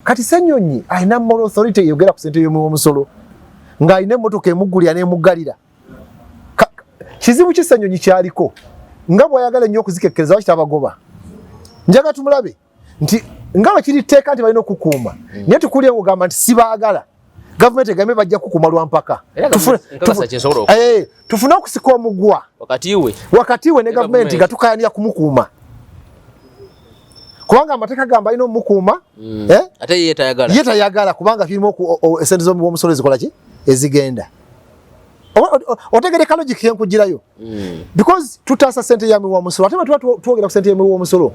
Kati Ssenyonyi alina moral authority eyogera ku sente y'omuwomusolo ng'alina emmotoka emuggulira n'emuggalira. Kizibu ki Ssenyonyi kyaliko nga bw'ayagala ennyo okuzikekkereza? Lwaki tabagoba? Njaga tumulabe nti nga bwe kiri tteeka nti balina okukuuma, naye tukulye ng'ogamba nti sibaagala, gavumenti egambe bajja kukuuma lwa mpaka. Tufune okusika omugwa wakati we ne gavumenti nga tukayanira kumukuuma, kubanga amateeka gamba alina omukuuma. Eh? Ate ye tayagala. Ye tayagala kubanga kirimu esente z'omuwomusolo ezikola ki, ezigenda. Otegereka logic yenkugirayo? Because tutaasa sente ya miwa musolo, ate bwe tuba twogera ku sente ya miwa omusolo,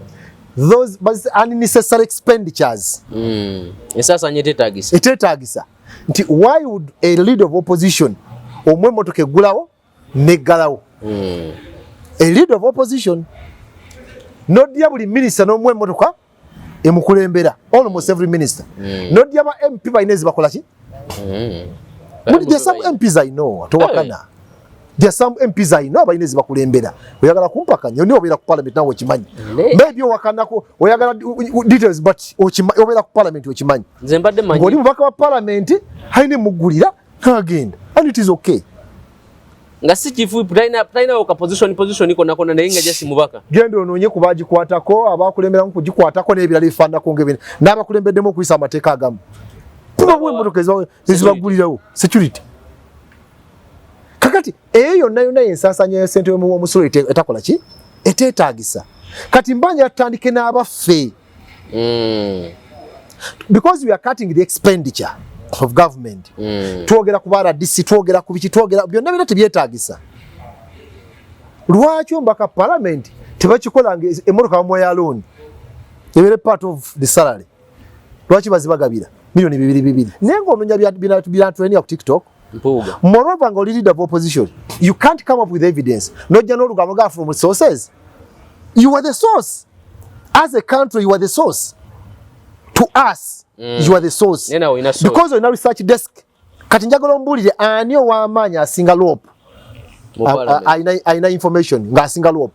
those unnecessary expenditures. Ensaasanya eteetagisa. Eteetagisa, nti why would a leader of opposition omwe emotoka eggulawo neggalawo? A leader of opposition nodya buli minisita n'omuwa emmotoka emukulembera, almost every minister. Nodya ba MP balina ezibakola ki. There are some MPs I know, towakana. There are some MPs I know abalina ezibakulembera. Oyagala kumpakanya, oni obeera ku parliament nawe okimanyi. Maybe owakanako, oyagala details, but obeera ku parliament okimanyi. Nze mbadde manyi. Ng'oli mubaka wa parliament, alina emuggulira n'agenda. And it is okay. Nga si chief whip, talina ka position konna konna, naye nga just mubaka. Genda onoonye ku bagikwatako, abakulemberamu kugikwatako n'ebirala ebifaananako ng'ebyo, n'abakulembeddemu okuyisa amateeka agamu. Tubawa emmotoka ezibaggulirawo, security. Kakati eyo yonna yonna yensaasanya ya ssente y'omuwomusolo etakola ki, eteetaagisa. Kati mbanja tutandike n'abaffe, because we are cutting the expenditure of government. Twogera ku RDC, twogera ku biki, twogera byonna, byonna tebyetaagisa. Lwaki omubaka parliament tebakikola nga emmotoka bamuwa ya loan, ebeere part of the salary? Lwaki bazibagabira miliyoni 2 2, naye ng'ononya binatrendinga ku TikTok? Mpuuga. Moreover, nga oli leader of opposition, you can't come up with evidence nojja n'olugambo ga from sources. You are the source. As a country, you are the source to us. You are the source. Naye nawe olina source. Because olina research desk. Kati njagala ombuulire ani ow'amaanyi asinga LOP? Mu parliament. Alina information ng'asinga LOP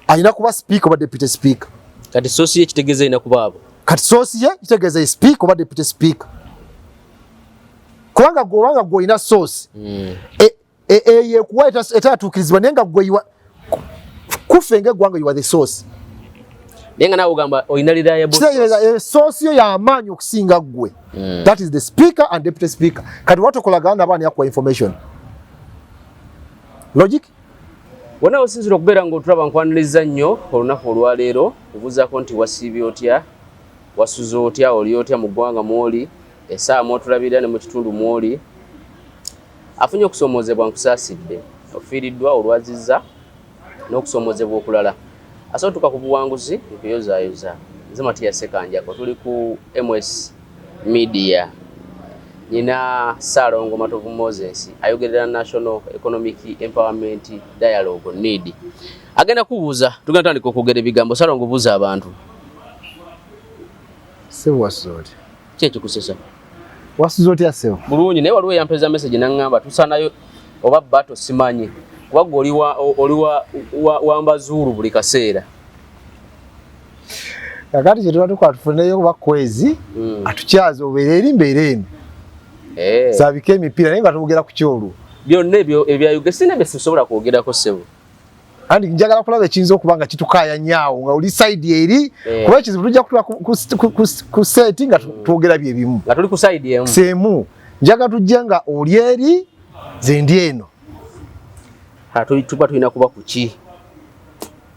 alina kuba speaker oba deputy speaker. Kati source ye kitegeeza erina kuba abo. Kati source ye kitegeeza ye speaker oba deputy speaker, kubanga gwe obanga gwe olina source eyo ekuwa etatuukirizibwa, naye nga gwe kuffe ng'eggwanga you are the source. Naye nga naawe ogamba olina reliable. Kitegeeza source yo y'amaanyi okusinga ggwe. That is the speaker and deputy speaker. Kati watokolagana nabaani yakuwa information? Logic. Wonna osinzira okubeera ng'otulaba, nkwaniriza nnyo olunaku olwaleero, kubuuzaako nti wasiibye otya, wasuze otya, oli otya mu ggwanga mwoli, essaawa mwotulabirira ne mu kitundu mwoli. Afunye okusoomoozebwa, nkusaasidde. Ofiiriddwa, olwazizza n'okusoomoozebwa okulala, asobola otuuka ku buwanguzi, nkuyozaayoza. Nze Matiya Ssekanjako, tuli ku MS Media. Nyina Ssaalongo Matovu Moses ayogerera National Economic Empowerment Dialogue, NEED. Agenda kubuuza, tugenda tandika okwogera ebigambo. Ssaalongo, buuza abantu. Sebo, wasuze otya? Ki ekikusesa? Wasuze otya, sebo? Bulungi, naye waliwo eyampeeza message naŋŋamba tusanayo oba bato simanyi, kuba gwe oli wa wambazuulu buli kaseera. Kakati kyetuba tukola, tufuneyo oba kwezi atukyaze, obeere eri mbeera eno. Zabika emipiira, naye nga twogera ku kyolwo. Byonna ebyo ebya Uganda sina bye sisobola kwogerako, ssebo. Andi njagala kulaba ekiyinza okuba nga kitukaayanyaawo nga oli side eri. Kuba ekizibu tujja kutula ku set nga twogera bye bimu. Nga tuli ku side emu. Semu njagala tujje nga oli eri, nze ndi eno. Ha, tuba tulina kuba ku ki?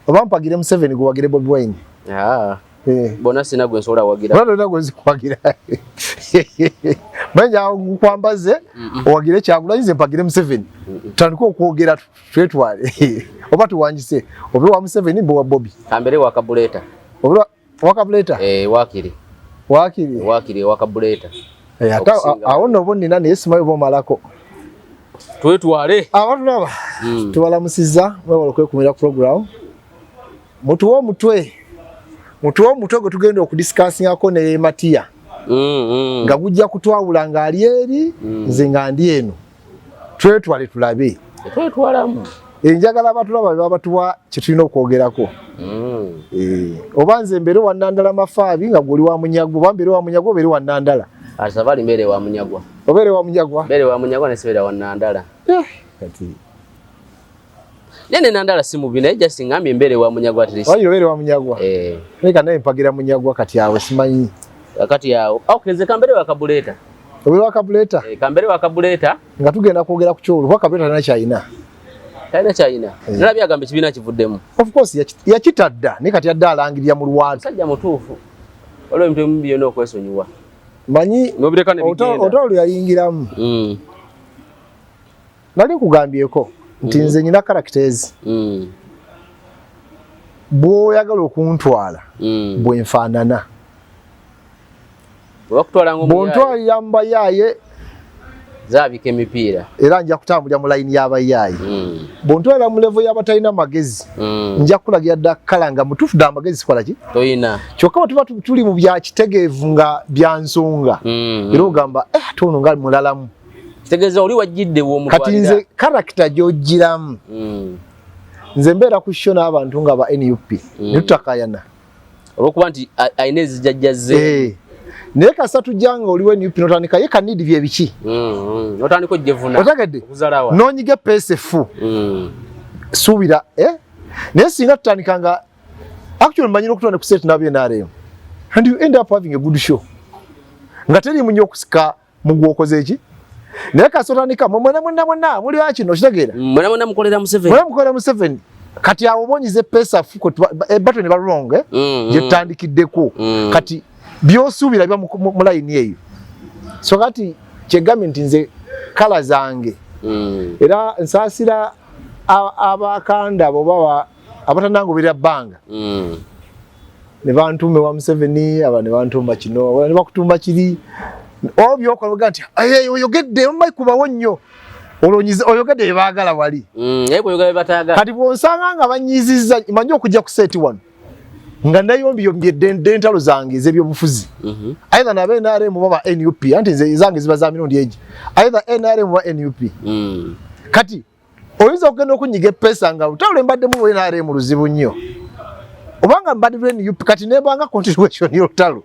Oba mpagire Museveni, gwewagire Bobi Wine? Ah, Eh. bonna sina gwe nsobola wagira. Oba tolina gwezikuwagira, manya nkwambaze owagire Kyagulanyi, nze mpagire Museveni, tutandike okwogera, twetwale oba tuwangise, obe wa Museveni mbe wa Bobi. Kambere wa kabuleta. Obe wa kabuleta. Eh, wakiri. Wakiri. Wakiri wa kabuleta. Eh, ate Okusinga. Awo nno oba nnina, naye simanyi oba omalako. Twetwale. Abatulaba, tubalamusizza, mwewala okwekumira program. Mutuwe omutwe, mutuwe omutwe gwe tugenda okudiscussingako ne Matiya, nga gujja kutwawula, ng'ali eri, nze nga ndi eno. Twetwale tulabe. Twetwalamu. Enjagala abatulaba be babatuwa kye tulina okwogerako. Oba nze mbeere wa Nandala Mafaabi nga gw'oli wa Munyagwa, oba mbeere wa Munyagwa obeere wa Nandala. Asafari mbeere wa Munyagwa. Obeere wa Munyagwa? Mbeere wa Munyagwa ne sibeera wa Nandala. Kati Naye ne Nandala si mubi, naye just ngambye mbeere wa Munyagwa at least. Wayiro obeere wa Munyagwa? Leka naye mpagira Munyagwa kati awo simanyi. Kati awo. Okay, nze kambere wa Kabuleta. Obeere wa Kabuleta? Kambere wa Kabuleta. Nga tugenda kwogera ku kyolo, kuba Kabuleta talina kyalina. Talina kyalina. Nalabye agamba ekibiina kivuddemu. Of course yakitadda, naye kati yadde alangirira mu lwatu. Musajja mutuufu. Waliwo ebintu ebimu byonna okwesonyiwa. Manyi N'obireka ne bigenda. Otolo yayingiramu. Nali nkugambyeko nti nze nyina characters. Bw'oyagala okuntwala, bwe nfaanana. Bwe bakutwala ng'omuyaaye. Bw'ontwalira mu bayaaye, Zaabika emipiira. Era nja kutambulira mu layini y'abayaaye. Bw'ontwalira mu level y'abatalina magezi, nja kukulagira dda kala nga mutuufu dda amagezi sikola ki? Toyina. Kyokka bwe tuba tuli mu bya kitegeevu nga bya nsonga, era ogamba, ate ono nga mulalamu. Kitegeeza oli wajjidde w'omutwalira. Kati nze character gy'oggyiramu, nze mbeera ku show n'abantu nga ba NUP, ne tutakayana. Olw'okuba nti alina ezijajja ze. Naye kasita tujja nga oliwo NUP n'otandika ye kanidi bye biki? N'otandika ojjevuna. Otegedde? Okuzalawa. N'onyiga epeesa effu. Suubira, Naye singa tutandika nga actually mmanyi n'okutwala ku set n'aba NRM. And you end up having a good show. Nga teriimu nnyo okusika mu gw'okoze eki? Naye kasita otandika mwe mwena mwena mwena muli wa kino okitegeera? Mwena mwena mukolera Museveni. Mwena mukolera Museveni. Kati awo obonyiza epeesa ffu kwe tuba, battle ne ba wrong, Gye tutandikiddeko. Kati by'osuubira biba mu layini eyo. So kati kyegambye nti nze kala zange. Era nsaasira abakanda abo oba abatanangoberera bbanga. Ne bantuuma ewa Museveni, aba ne bantuuma kino, aba ne bakutuuma kiri. Oba by'okola oga nti, Hey, oyogedde, omanyi kubawo nnyo. Olwo oyogedde bye baagala wali. Naye bw'oyogera bye bataagala. Kati bw'onsanga nga banyiizizza, manyi okujja ku seeti wano. Nga nayombiyombye entalo zange ez'ebyobufuzi. Either naba NRM oba ba NUP, anti nze ezange ziba za mirundi egi. Either NRM oba NUP. Kati oyinza okugenda okunyiga eppeesa nga lutalo lwe mbaddemu lwa NRM luzibu nnyo. Obanga mbadde lwa NUP kati nebanga continuation y'olutalo.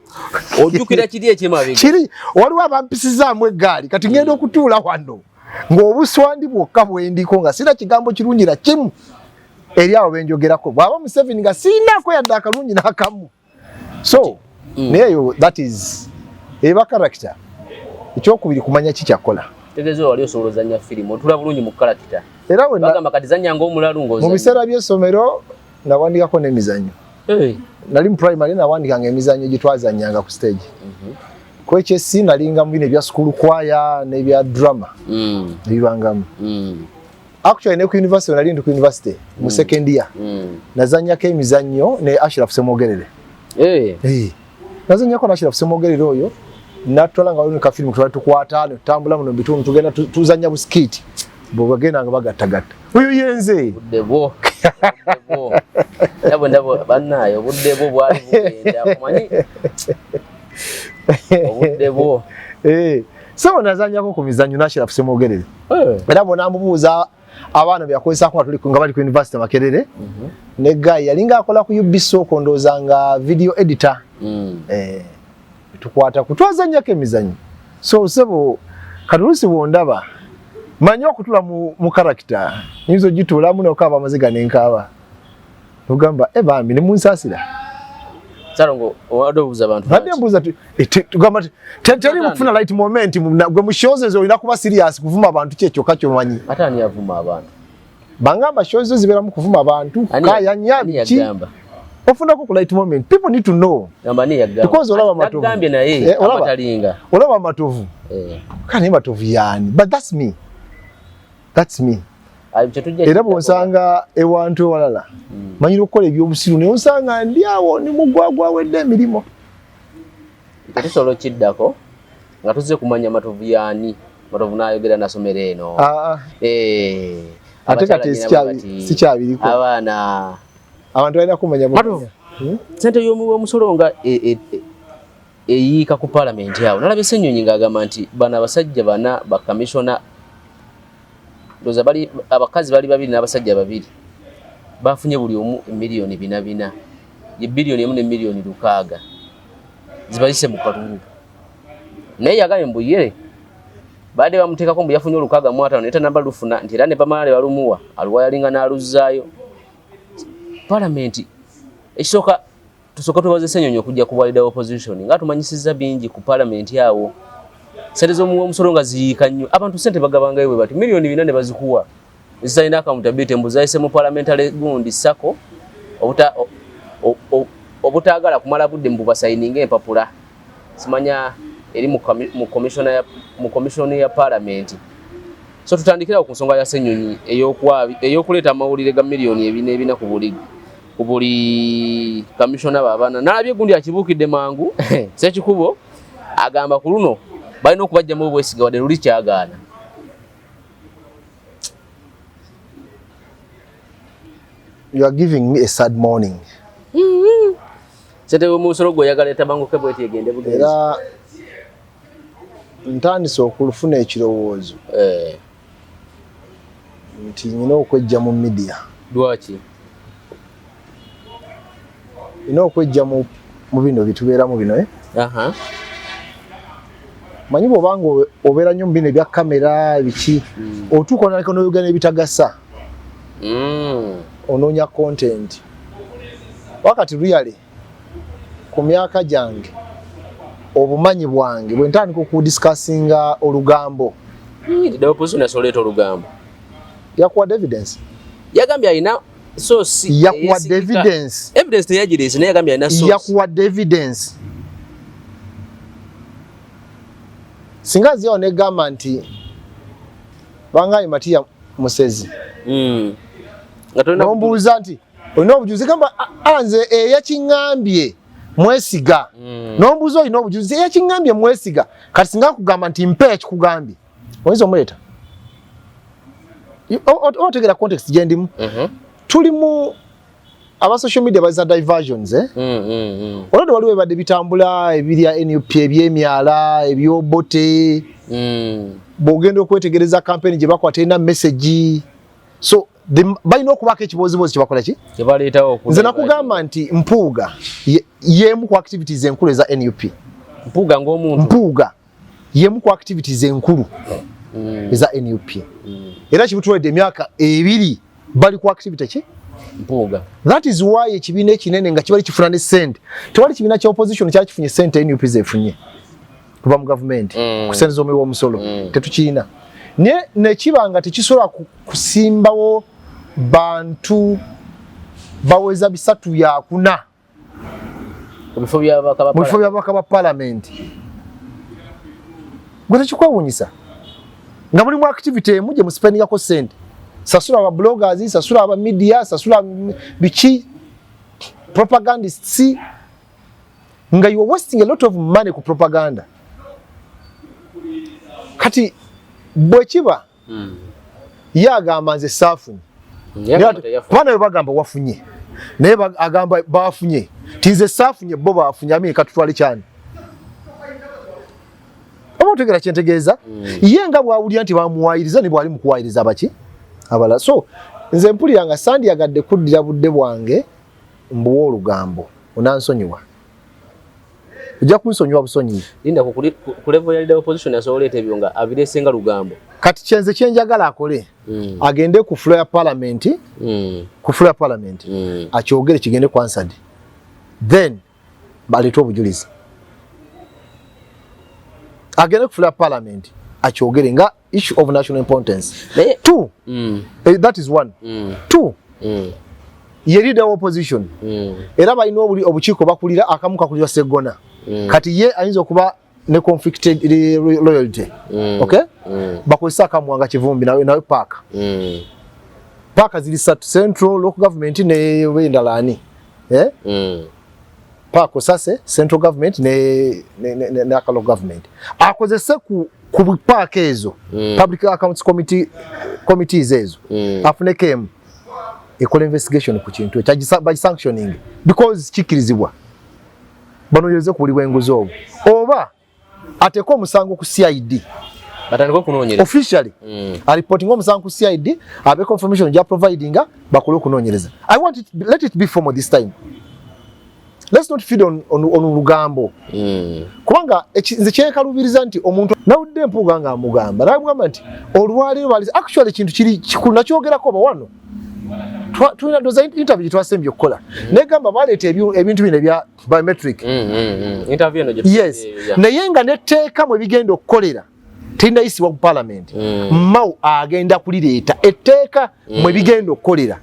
Ojjukira kiri eky'emabega. Kiri waliwo abampisizaamu eggaali kati ngenda okutuula wano ng'obuswandi bwokka bwendiko nga sirina kigambo kirungi na kimu eri abo benjogerako. Bw'aba Museveni nga sirinaako yadde akalungi n'akamu. So, naye eyo that is eba character. Ekyokubiri kumanya ki kyakola. Tegeeza wali osobola ozannya firimu, otula bulungi mu character. Era we bagamba kati zannya ng'omulalu ng'ozannya. Mu biseera by'essomero nawandikako n'emizannyo. Nali mu primary nawandikanga emizannyo gye twazannyanga ku stage. Ku HSC nalinga mu bino ebya school choir n'ebya drama. Ebibangamu. Actually ne ku university nali ndi ku university mu second year. Nazannyako emizannyo ne Ashraf Ssemwogerere. Nazannyako ne Ashraf Ssemwogerere oyo. Natwala nga waliwo ka film twali tukwata ne tutambula muno mu bitundu tugenda tuzannya bu skit. Bwe bagenda nga bagattagatta. Oyo yenze. Budde bwo. Budde bwo. Ndabo ndabo bannaaye obudde bwo bwali bugenda. Omanyi? Obudde bwo. So nazannyako ku mizannyo ne Ashraf Ssemwogerere. Era bw'onaamubuuza abaana be yakozesaako nga tuli nga bali ku university Makerere. Ne guy yalinga akola ku UBC okwo ndowooza nga video editor. Tukwata ku twazannyako emizannyo. So sebo kati oluusi bw'ondaba manyi okutula mu character nyinza ogituulamu n'okaaba amaziga ne nkaaba. Ogamba, bambi ne munsaasira. Salongo obadde obuuza abantu Mbadde lwaki? mbuuza tugamba nti, teri mukufuna light moment, gwe mu shows ezo olina kuba serious kuvuma abantu ki kyokka ky'omanyi. Ate ani avuma abantu? Bangamba shows zo zibeeramu kuvuma abantu, Ani kukayanya, biki. yagamba? Ofunako ku light moment. People need to know. Gamba ani yagamba? Because olaba Matovu. Nagambye naye, abatalinga. Olaba Matovu. Kani Matovu yaani? But that's me. That's me. Ayo, kye tujja Era kiddako. bw'onsanga ewantu ewalala, manyira okukola ebyobusiru, naye onsanga ndi awo ni mugwagwa awedde emirimu. Tetusobola okiddako nga tuzze kumanya Matovu yaani. Matovu n'ayogera nasomero eno. Ate Abakyala kati nyina bwe bati, sikyabiriko. Abaana. Abantu balina kumanya Matovu. bumanya. Ssente y'omusolo nga eyiika ku paalamenti awo. Nalabye Ssenyonyi ng'agamba nti bano abasajja bana ba commissioner Ndowooza bali abakazi bali babiri n'abasajja babiri bafunye buli omu emiliyoni bina bina, ye 1 ne 6 million zibayise mu kalulu. Naye yagambye mbu ye baadde bamuteekako mbu yafunye 65 naye tanaba lufuna, nti era ne bamala ne balumuwa aluwayalinga n'aluzzaayo. Palamenti ekisooka, tusooka twebaze Ssenyonyi okujja ku bwa leader opposition nga tumanyisizza bingi ku palamenti. Awo sente z'omuwa omusolo nga ziyiika nnyo, abantu sente bagabangayo bwe bati, 4 million ne bazikuwa ezitalina accountability, mbu zayise mu parliamentary gundi sako obutaagala kumala budde mbu basayininga empapula, simanya eri mu commission ya parliament. So tutandikirawo ku nsonga ya Ssenyonyi ey'okuleeta amawulire ga 400 million ku buli kamishona babana. Nalabye gundi akibuukidde mangu, Sekikubo agamba ku luno balina okubajjamu obwesiga, wadde luli kyagaana. You are giving me a sad morning. Ssentebe w'omusolo gwe oyagala etabanguke bweti egende bugenzi. Era ntandise okulufuna ekirowoozo nti nyina okwejja mu media. Lwaki? Nina okwejja mu bino bitubeeramu bino, eh? Manyi bw'obanga obeera nnyo mu bino ebya kamera biki, otuuka onaleka n'oyogera n'ebitagasa. Onoonya content. Wakati really ku myaka gyange, obumanyi bwange, bwe ntandika okudiscussinga olugambo. The opposition asobola oleeta olugambo. Yakuwadde evidence? Yagambye alina source. Yakuwadde evidence? Evidence teyagireese, naye yagambye alina source. Yakuwadde evidence? Singa nziyawo negamba nti bangaye Matiya musezi, Nga tolina. Nombuuza nti olina obujulizi, gamba, "Ah, nze eyakiŋŋambye mwesiga." Nombuuza olina obujulizi, eyakiŋŋambye mwesiga. Kati singa akugamba nti mpe yakikugambye, oyinza omuleeta? Otegera context gyendimu? Tuli mu aba social media baza diversions, eh? Olwedde waliwo ebadde bitambula ebirya NUP, ebyemyala, ebyobote. Bw'ogenda okwetegereza campaign gye bakwata erina message, so balina okubaako ekibozibozi kyebakola ki. Kyebaleetawo. Nze nakugamba nti Mpuuga y'emu ku activities enkulu eza NUP. Mpuuga ng'omuntu? Mpuuga y'emu ku activities enkulu eza NUP, era kibutwalidde emyaka 2 bali ku activity ki? Mpuuga. That is why ekibiina ekinene nga kibali kifuna ne sente, tewali kibiina kya opposition kyali kifunye sente NUP zefunye kuva mu gavumenti ku sente z'omuwi w'omusolo. Tetukiina, naye nekiba nga tekisobola kusimbawo bantu baweza bisatu yakuna ku bifo by'ababaka ba mu bifo by'ababaka ba palamenti. Gwe tekikwewuunyisa nga mulimu activity emu gye musipendingako sente? Sasula aba bloggers, sasula aba media, sasula biki, propagandists, nga you are wasting a lot of money ku propaganda. Kati bwe kiba ye agamba nze saafunye, Yagamba teyafuna. Kuba nawe bagamba wafunye, naye agamba bafunye, ti nze saafunye, bo bafunye. Amini katutwale kyani? Oba otegera kyentegeeza? Ye nga bwawulira nti bamuwayiriza, ne bwali mukuwayiriza abaki abalala. So nze mpulira nga sandyagadde kuddira budde bwange mbuwa olugambo. Onansonyiwa, ojja kunsonyiwa busonyiyi. Linda, ku level ya leader opposition asobola oleeta ebyo nga abireese nga lugambo? Kati kyenze kyenjagala akole, agende ku floor ya parliament, ku floor ya parliament, akyogere kigende ku Hansard, then baleete obujulizi. Agende ku floor ya parliament akyogere nga issue of national importance. Naye Two, that is one. Two, ye leader of opposition, era balina obukiiko bakulira, akamu kakulirwa Seggona. Kati ye ayinza okuba ne conflicted loyalty. Okay, bakozesa akamuwanga Kivumbi, nawe PAC. PAC ziri satu: central, local government ne endala ani, eh? PAC osase central government ne local government. Akozese ku PAC ezo, public accounts committee, committees ezo, afuneko emu ekola investigation ku kintu ekyo, bagisanctioning, because kikkirizibwa, banoonyereze ku buli bw'enguzi obwo, oba ateeke omusango ku CID. Batandike okunoonyereza. Officially areportinga omusango ku CID, abe confirmation gya providinga, bakole okunoonyereza. I want it, let it be formal this time. Let's not feed on lugambo. Kubanga nze kyenkalubiriza nti omuntu nawudde Mpuuga nga amugamba, namugamba nti olwaleero bali actually ekintu kiri kikulu, nakyogerako oba wano tulina doza interview gyetwasembye okukola, negamba baleeta ebintu bino ebya biometric. Interview eno Yes. Naye nga netteeka mwe bigenda okukolera terinayisibwa ku parliament. Mao agenda kulireeta etteeka mwe bigenda okukolera.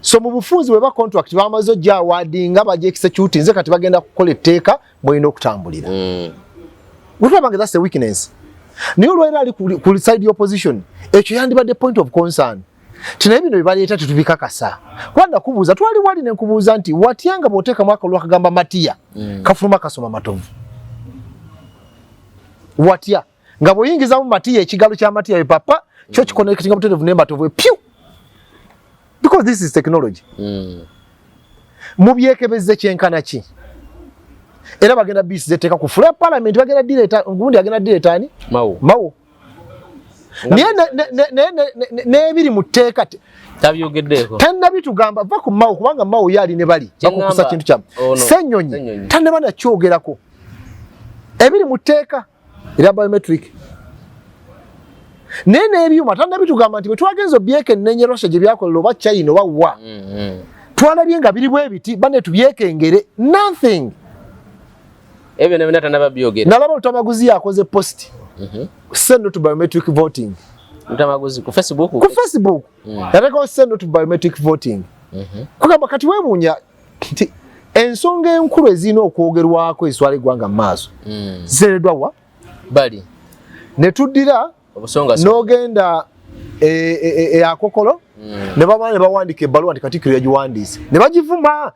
So mu bufunzi bwe ba contract bamaze ojja awardinga, bajja execute, nze kati bagenda kukola etteeka mwelina okutambulira. Wetulaba nga that's a weakness, naye olwaliro ali ku side opposition, ekyo yandibadde point of concern ti naye bino byebaleeta tetubikakasa. Kuba nakubuuza, twali wali nenkubuuza nti watyanga bw'oteekamu akalulu akagamba Matiya, kafuluma kasoma Matovu. Watya nga bw'oyingizamu Matiya, ekigalo kya Matiya bepapa kyo kiconnectinga butereevu ne Matovu pyu, because this is technology. Mubyekebezze kyenkana ki? Era bagenda bisiza etteeka ku floor ya parliament, bagenda direeta gundi, agenda direeta ani? Mao. Mao. Naye n'ebiri mu tteeka tabyogeddeeko. Tannabitugamba. Va ku Mao, kubanga Mao ye ali ne bali bakukusa kintu kyamu. Ssenyonyi Ssenyonyi. tannaba nakyogerako ebiri mu tteeka erya biometric, naye n'ebyuma tannabitugamba nti bwe twagenza obyekennenya Russia gye byakolera oba China oba wa, twalabye nga biri bwe biti, bane tubyekengere, nothing. Ebyo byonna tannaba byogera. Nalaba Lutamaguzi yakoze post, "Say no to biometric voting." Lutamaguzi ku Facebook? Ku Facebook. Yateekawo "Say no to biometric voting". Kugamba kati weewuunya nti ensonga enkulu ezirina okwogerwako ezitwala eggwanga mu maaso ziteereddwa wa? Bali. Ne tuddira obusonga n'ogenda e Akokolo, ne bamala ne bawandiika ebbaluwa nti Katikkiro yagiwandiise, ne bagivuma.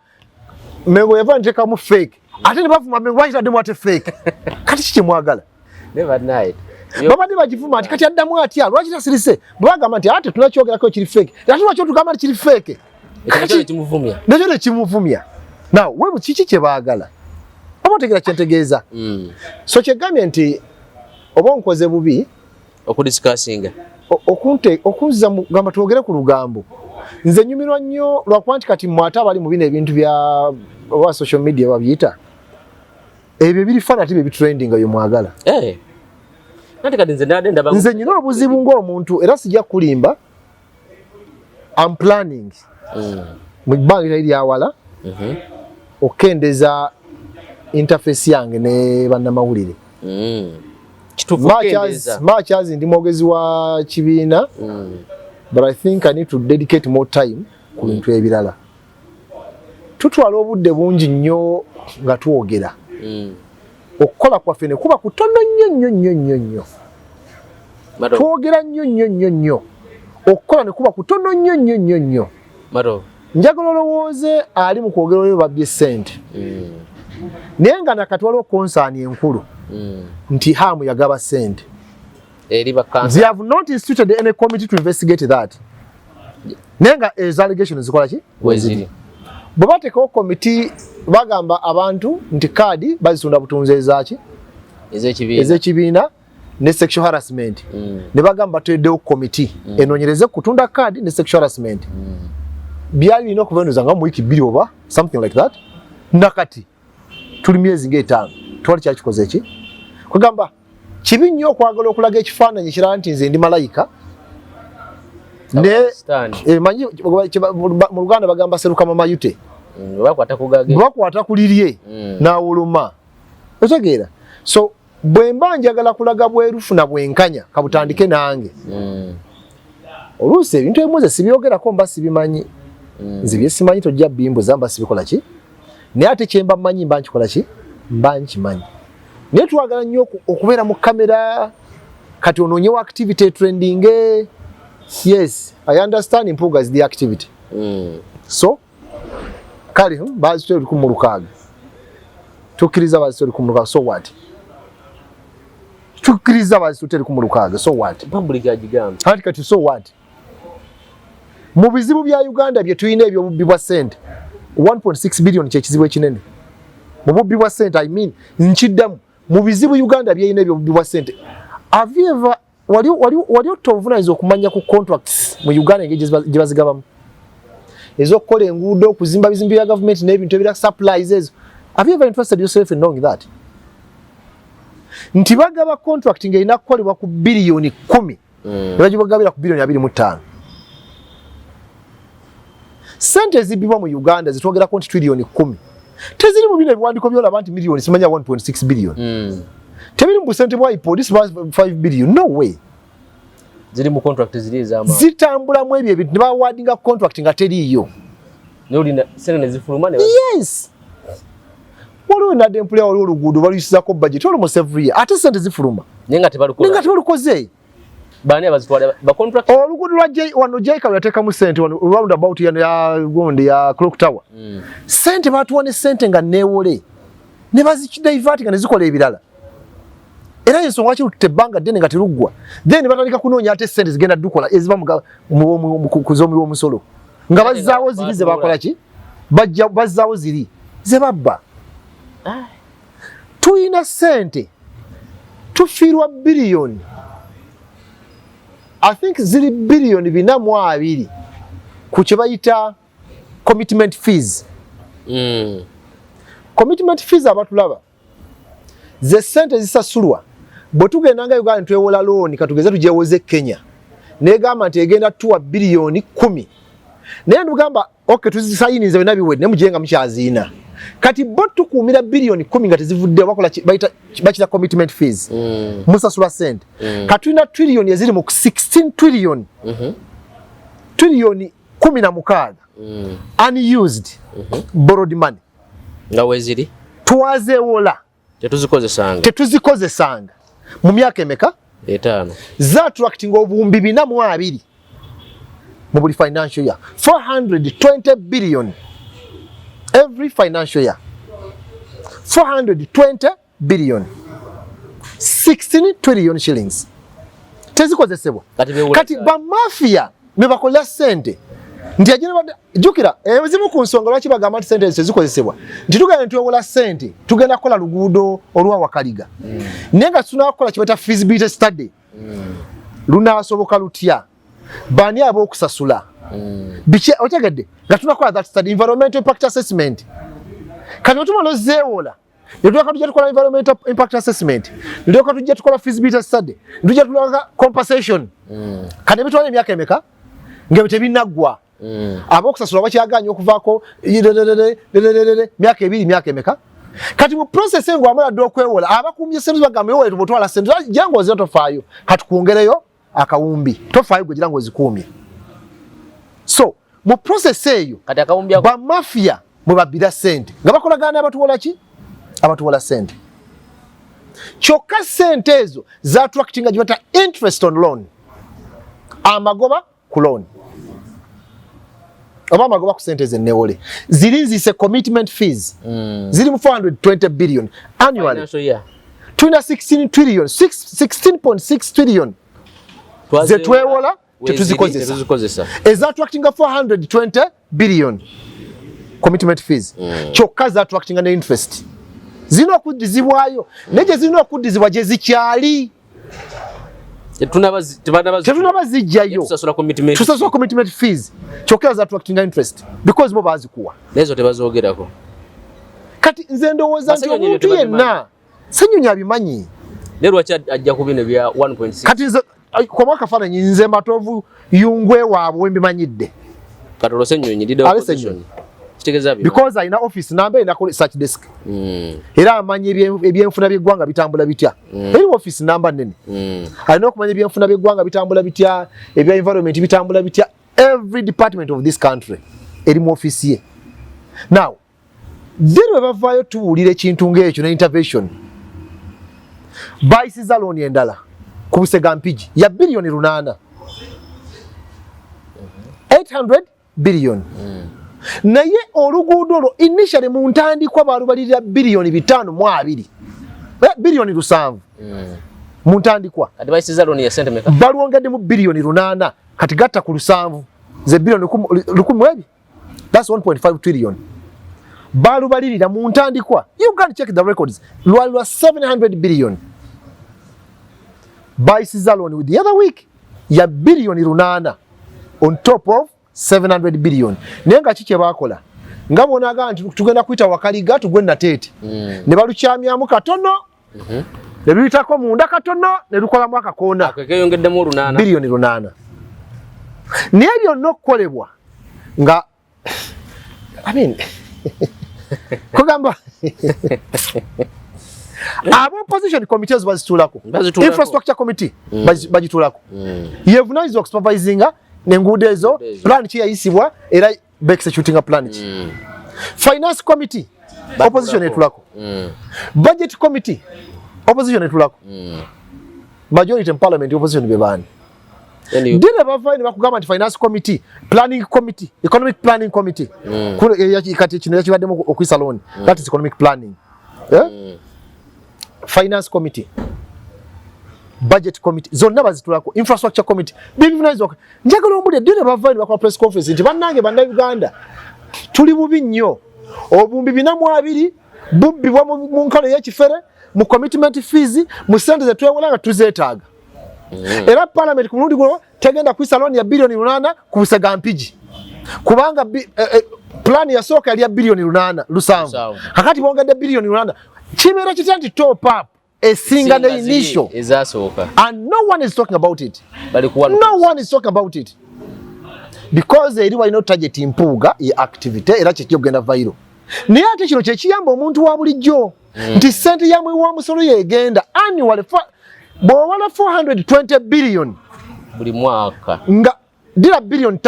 Mengo yava nteekamu fake, ate ne bavuma Mengo, bakitaddemu ate fake. Kati ki kyemwagala? Ne bannaye. Babadde bagivuma nti kati addamu atya, lwaki tasirise? Bwe bagamba nti ate tunakyogerako kiri fake, ate lwaki otugamba nti kiri fake? Ekyo nakyo nekimuvumya. Nakyo nekimuvumya. Now webu kiki kye baagala? Oba otegeera kyentegeeza? So kyegambye nti oba onkoze bubi okudiscussinga. Okunziza mu gamba twogere ku lugambo. Nze nyumirwa nnyo lwakuba nti kati mmwe ate abali mu bino ebintu bya oba social media babiyita ebyo ebiri fun, ate bye bitrendinga bye mwagala. Eh. Nati kati nze ndadde ndaba Nze nyina obuzibu ng'omuntu, era sijja kulimba, am planning mu bbanga eritali lyawala okukendeza interface yange ne bannamawulire. Kituufu okukendeeza. Much as ndi mwogezi wa kibiina, but I think I need to dedicate more time ku bintu ebirala. Tutwala obudde bungi nnyo nga twogera, okukola kwaffe ne kuba kutono nnyo nnyo nnyo nnyo nnyo. Mato, Twogera nnyo nnyo nnyo nnyo, okukola ne kuba kutono nnyo nnyo nnyo nnyo. Mato. Njagala olowooze ali mu kwogera olwo babbye ssente, naye nga nakati waliwo concern enkulu nti Hamu yagaba ssente Eri bakansa. They have not instituted any committee to investigate that, naye nga ezo allegations zikola ki? Weziri. Bwe bateekawo komiti, bagamba abantu nti kaadi bazitunda butunzi ezaki? Ez'ekibiina. Ez'ekibiina ne sexual harassment. Ne bagamba bateddewo komiti enoonyereze kutunda kaadi ne sexual harassment. Byali birina okubenuza nga mu wiiki 2 oba something like that. Nakati tuli myezi nga 5, twali kyakikoze ki? Kugamba kibi nnyo okwagala okulaga ekifaananyi ekirala nti nze ndi malayika ne Sitaani. Manyi mu Luganda bagamba serukama mayute. Bakwata ku gage. Bwe bakwata ku lirye n'awuluma, otegeera? So bwe mba njagala kulaga bwerufu na bwenkanya, kabutandike nange. Oluusi ebintu ebimu nze sibyogerako, mba sibimanyi. Nze bye simanyi tojja bimbuza, mba sibikola ki, naye ate kyemba mmanyi mba nkikola ki, mba nkimanyi. Naye twagala nnyo okubeera mu kamera, kati onoonyewo activity trending. Yes, I understand Mpuuga is the activity. So kale bazitwala 16,000, tukkiriza bazitwala 16,000, so what? Tukkiriza bazitwala 16,000, so what? Public agigamba. Anti kati so what? Mu bizibu bya Uganda bye tulina ebyobubbi bwa ssente, 1.6 billion kyekizibu ekinene mu bubbi bwa ssente. I mean, nkiddamu, mu bizibu Uganda byerina ebyobubbi bwa ssente, Have you ever wali otovunanyizibwa okumanya ku contracts mu Uganda engeri gye bazigabamu ez'okukola enguudo, okuzimba bizimbe bya gavumenti n'ebintu ebira, supplies ezo? Have you ever interested yourself in knowing that nti bagaba contract ng'erina kukolebwa ku biliyoni 10 ne bagibagabira ku biliyoni 25? Sente ezibbibwa mu Uganda zitwogerako nti triliyoni 10 teziri mu bino ebiwandiiko byolaba nti miliyoni simanya 1.6 billion. Tebiri mu busente bwa IPOD 5 billion, no way. Ziri mu contract ziri ez'amaanyi. Zitambulamu ebyo ebintu ne bawadinga contract nga teriiyo. Naye olina sente ne zifuluma ne Yes, waliwo nadde mpulira waliwo oluguudo baluyisizako budget almost every year, ate sente zifuluma. Naye nga tebalukola. Naye nga tebalukoze. Baani abazitwala ba contract? Oluguudo lwa J wano, JK yateekamu sente wano roundabout yano ya gundi ya clock tower. Sente batuwa ne sente nga neewole ne bazikidivert nga ne zikola ebirala, era ensonga lwaki lututte ebbanga ddene nga teruggwa. Then batandika kunoonya ate sente zigenda dukola eziva ku z'omuwi w'omusolo nga bazzaawo ziri ze bakola ki, bajja bazzaawo ziri ze babba. Tuyina sente tufiirwa biliyoni, I think ziri biliyoni 420 ku kye bayita commitment fees. Commitment fees, abatulaba, ze sente zisasulwa bwe tugenda nga Uganda twewola looni. Katugeze tugyewoze Kenya, negamba nti egenda tuwa biliyoni 10, naye nugamba ok, tuzisayiniza byonna biwedde, naye mugiye nga mukyaziina. Kati bo tukuumira biliyoni 10 nga tezivuddeyo, bakola bakita commitment fees. Musasula sente. Kati tulina triliyoni eziri mu 16 trillion, triliyoni 16 unused borrowed money. Nga weziri. Twazeewola. Tetuzikozesanga. Tetuzikozesanga mu myaka emeka? 5. Zaattractinga obuwumbi 420 mu buli financial year, 420 billion every financial year, 420 billion, 16 trillion shillings tezikozesebwa. Kati beewola Kati zaaki? Bamafia be bakolera sente nti agenda jjukira ezimu ku nsonga lwaki bagamba nti sente ezo tezikozesebwa, nti tugenda netwewola sente tugenda kukola luguudo olwa Wakaliga, naye nga tunaba kukola kye bayita feasibility study, lunaasoboka lutya, baani ab'okusasula, biki, otegedde, nga tunakola that study, environmental impact assessment. Kati otumala ozeewola, netuleka tujja tukola environmental impact assessment, netuleka tujja tukola feasibility study, netujja tulaka compensation. Kati ebitwala emyaka emeka nga tebinaggwa, ab'okusasula bakyaganya okuvaako myaka 2, myaka emeka. Kati mu process ngo amala dde okwewola, abakumye sente bagamba ewole tubutwala sente jangu ozira, tofaayo, kati kwongereyo akawumbi, tofaayo gwe gira ng'ozikuumye. So mu process eyo Kati akawumbi ako bamafia mwe babbira sente nga bakolagana n'abatuwola ki, abatuwola sente. Kyokka sente ezo zattractinga gye bata interest on loan, amagoba ku loan oba amagoba ku sente zenewole ziri nzise commitment fees. Ziri mu 420 billion annually. Financial year. Tulina 16 trillion, 16.6 trillion ze twewola tetuzikozesa. Tetuzikozesa. Ezattractinga 420 billion commitment fees, kyokka zattractinga ne interest zirina okuddizibwayo, naye gye zirina okuddizibwa gye zikyali. Tetunaba Tetunaba zijjayo. Tusasula commitment. Tusasula commitment fees, kyokka zattractinga interest because bo bazikuwa. Nezo tebazoogerako. Kati nze ndowooza nti Basenyonyi omuntu tebabimanyi. yenna, Senyonyi abimanyi. Naye lwaki ajja ku bino bya 1.6? Kati nze kwa akafaananyi, nze Matovu Yungwe waabwe wembimanyidde. Kati olwo Senyonyi leader of Ale opposition. Senyonyi. Kitegeeza bino. Because alina office namba, erina research desk, era amanya ebyenfuna by'eggwanga bitambula bitya. Eri office namba nene. Alina okumanya ebyenfuna by'eggwanga bitambula bitya, ebya environment bitambula bitya, every department of this country eri mu office ye. Now then bwe bavaayo tuwulira ekintu ng'ekyo ne intervention, bayisiza looni endala ku Busega Mpigi ya biliyoni 800, 800 billion. Naye oluguudo olwo initially mu ntandikwa balubalirira biliyoni 520, biliyoni 7 mu ntandikwa. Kati bayisiza looni ya sente meka? Balwongeddemu biliyoni 800. Kati gatta ku lusanvu ze biliyoni lukumi ebi, that's 1.5 trillion. Balubalirira mu ntandikwa, you can check the records, lwali lwa 700 billion. Bayisiza loan the other week ya 8 billion on top of 700 billion, naye nga ki kye bakola nga bonaga nti tugenda kuyita Wakaliga tugwe Nateete, ne balukyamyamu katono, ne luyitako munda katono, ne lukolamu akakoona. Ako keyongeddemu 8. 8 billion, naye byonna okukolebwa nga, I mean, kugamba aba opposition committees bazituulako. Bazituulako. Infrastructure committee bagituulako, yevunanyizibwa okusupervisinga nenguudo ezo. Enguudo ezo. Plan ki yayisibwa era beexecutinga plan ki? Finance committee, opposition etulako. Budget committee, opposition etulako. Majority in parliament, opposition be baani? NUP. Dine bavayo ne bakugamba nti finance committee, planning committee, economic planning committee. Kati kino yakibaddemu okuyisa loan, that is economic planning, eh? Finance committee, budget committee, zonna bazitulako. Infrastructure committee bibivunanyizibwa. Njagala ombulire, dine bavayo ne bakola press conference nti bannange bannayuganda, tuli bubi nnyo, 42,000 bubbibwa mu nkalo ey'ekifere, mu commitment fees, mu sente zetwewola nga tuzeetaaga. Era parliament ku mulundi guno tegenda kuyisa loan ya 8 billion ku Busega Mpigi, kubanga plan yasooka yali ya 8.7 billion. 7. Kakati bongedde 8 billion. Kibeera kitya nti top up esinga ne initial ezasooka? And no one is talking about it. Bali ku one. No one is talking about it because eri walina target Mpuuga ye activity, era kyekijja okugenda viral. Naye ate kino kyekiyamba omuntu wa bulijjo nti sente ya muwi wa musolo yegenda annually bw'owala 420 billion buli mwaka. Nga dira 5 billion,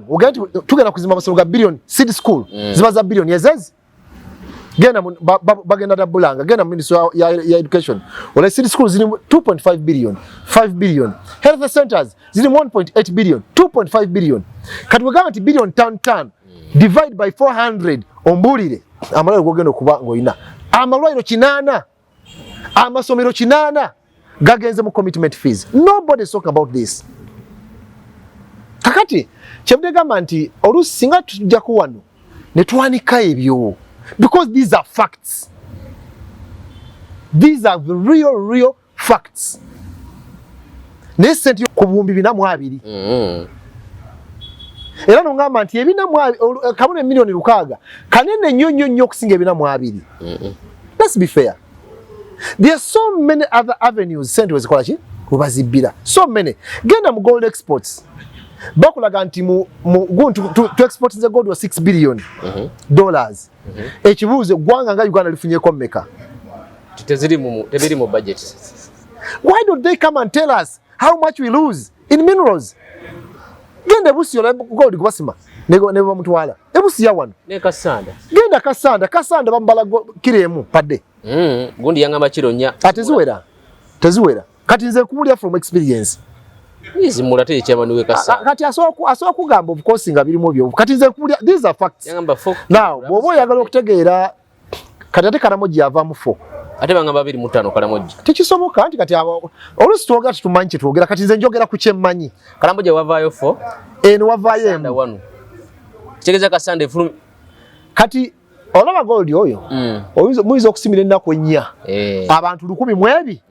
ogenda nti tugenda kuzimba amasomero ga billion, seed school ziba za billion ezezi. Genda bagenda dabbulanga, genda mu ministry ya education ola seed school ziri 2.5 billion, 5 billion, health centers ziri 1.8 billion, 2.5 billion. Kati wegamba nti 5 billion divide by 400, ombuulire amalwaliro gogenda okuba ng'olina amalwaliro 80, amasomero 80 gagenze mu commitment fees. Nobody is talking about this. Kakati kyebudegamba nti oluusi singa tujjako wano ne twanika ebyo, because these are facts, these are the real real facts. Naye sente ku 42,000, era nongamba nti 42 kabona 6 million kanene nnyo nnyo nnyo okusinga 42. Let's be fair, there are so many other avenues sente wezikola ki, webazibbira, so many. Genda mu gold exports, bakulaga nti mu gundi tu export the gold wa $6 billion. Ekibuuzo, eggwanga nga Uganda lifunyeko mmeka? Teziri mu, tebiri mu budget. Why don't they come and tell us how much we lose in minerals? Genda ebusiya olabe gold gwebasima ne bamutwala ebusiya wano. Ne Kasanda. Genda Kasanda, Kasanda bamubala kiro 1 padde. Gundi yangamba kiro 4. Ate ziwera, teziwera. Kati nze nkubulya from experience. Izimula te chairman we Kasanda. Kati asobola kugamba, of course, nga birimu byo. Kati nze nkubulya, these are facts. Yangamba 4. Now bw'oba oyagala okutegeera, kati ate Karamoja avaamu 4. Ate bangamba 25 Karamoja. Tekisoboka nti kati oluusi twogera tetumanyi kyetwogera. Kati nze njogera ku kyemmanyi. Karamoja wavaayo 4. Eno wavaayo Kasanda emu. 1. Kitegeeza Kasanda efulumi. Kati olaba gold oyo, muyinza okusimira ennaku 4, abantu 1000 mu ebi,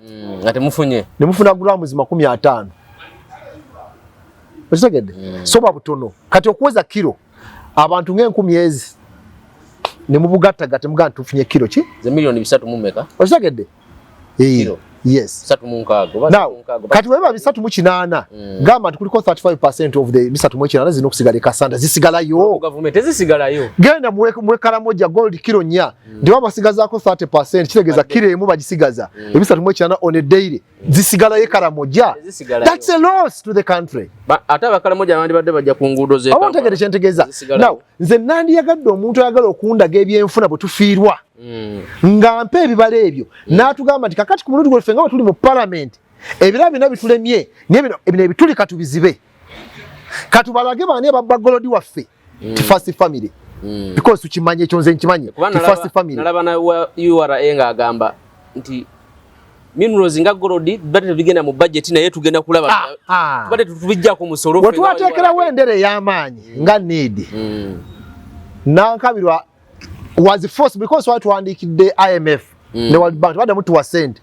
Nga temufunye. Ne mufuna grams 50, okitegedde? Soba butono. Kati okuweza kiro abantu ng'enkumi ezi ne mubugattagatta, mugaa nti tufunye kiro ki? Ze 3 million mu mmeka? Okitegedde? Eh, Kiro. Yes. 36 oba Now, 36. Kati weba 380, gamba nti kuliko 35% of the 380 zirina okusigala e Kasanda, zisigalayo. Gavumenti tezisigalayo. Genda muwe Karamoja gold kiro 4, ndi baba basigazaako 30%, kitegeeza kiro 1 bagisigaza. 380 on a daily zisigalayo e Karamoja. Tezisigalayo. That's a loss to the country. Ate abakalamoja abandi badde bajja ku nguudo z'e Oba ontegere kyentegeeza? Tezisigalayo. Now nze nandiyagadde omuntu ayagala okundaga ebyenfuna bwe tufiirwa, nga mpa ebibalo ebyo, n'atugamba nti kakati ku mulundi gwaffe nga bwe tuli mu parliament, ebirala byonna bitulemye, naye bino ebituli katubizibe, katubalage baani ababba gold waffe, ti first family, because tukimanye ekyo, nze nkimanye Kuba ti first family. Nalaba na wa URA ng'agamba nti minerals nga gold bibadde tebigenda mu budget, naye tugenda kulaba tubadde tubijjako musolo. Bwe twateekerawo endere ey'amaanyi nga need, Nankabirwa was forced because twali tuwandiikidde IMF. Ne World Bank tebaddamu tuwa sente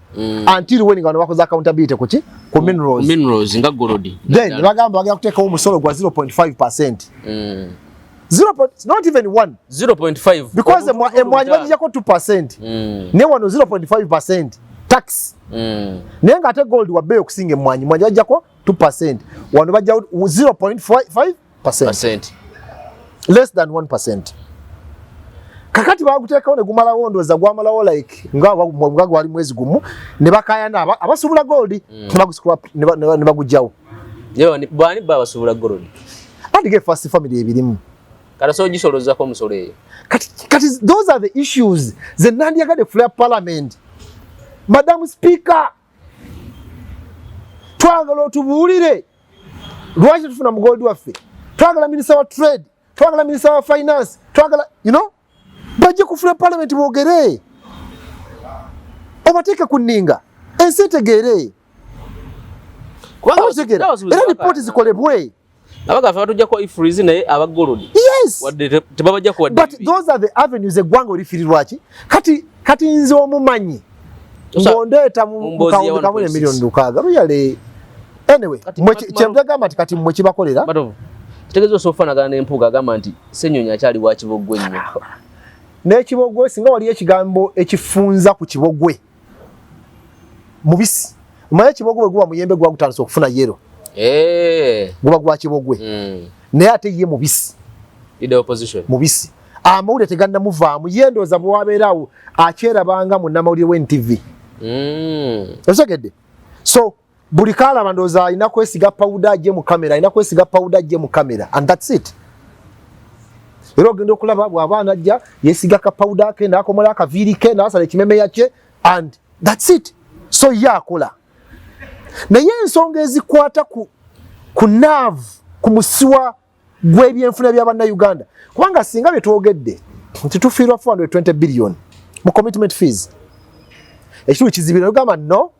until when nga bano bakoze accountability kuki ku minerals. Minerals nga gold. Then ne bagamba bagenda kuteekawo omusolo gwa 0.5%. 0 point, not even 1. 0.5. Because emwanyi bagijjako 2%. Ne wano 0.5% tax. Naye ng'ate gold wa bbeeyi okusinga emmwanyi, mwanyi bajjako 2%, wano bajjawo 0.5%. Percent. Less than 1%. Kakati baguteekawo ne gumalawo, ndowooza gwamalawo like nga gwali mwezi gumu, ne bakayana abasuubula gold ne bagugjawo. Yo bani ba basuubula gold? Anti ge first family ebirimu. Kati so gisolozako omusolo eyo. Kati those are the issues ze nandyagadde floor parliament. Madam Speaker, twagala otubuulire lwaki tufuna mu gold waffe. Twagala minister wa trade, twagala minister wa finance, twagala bajje ku floor parliament boogere, obateeke ku nninga, ensi etegeere. Otegeera era ripooti zikolebwe. Abagaffe batujjako EFRIS, naye aba gold wadde tebabajjako wadde. But those are the avenues eggwanga olifirirwa ki. Kati nze omumanyi ng'ondeeta mu mboozi ya mu kawumbi kamu ne 1.6. miliyoni 6 really. Anyway, kyembagamba nti kati mmwe kibakolera. Matovu, kitegeeza osobola okufaanagana n'empuuga agamba nti Ssenyonyi akyali wa kibogwe nnyo. N'ekibogwe, singa waliyo ekigambo ekifunza ku kibogwe mubisi, omanyi ekibogwe bwe guba muyembe guba gutandise okufuna yellow, guba gwa kibogwe. Naye ate ye mubisi. Leader opposition. Mubisi, amawulire tegannamuvaamu. Ye ndowooza bwe wabeeraawo akyerabanga munnamawulire wa NTV. Otegedde? So buli kalaba ndowooza alina kwesiga pawuda ajje mu kamera, alina kwesiga pawuda ajje mu kamera, and that's it. Era ogenda okulaba bw'aba anajja yesiga ka pawuda ke, n'akomola akaviiri ke, n'asala ekimemeya kye, and that's it. So ye akola, naye ensonga ezikwata ku nerve, ku musiwa gw'ebyenfuna bya Bannayuganda, kubanga singa bye twogedde nti tufiirwa 420 billion mu commitment fees, ekitundu kizibira ogamba no,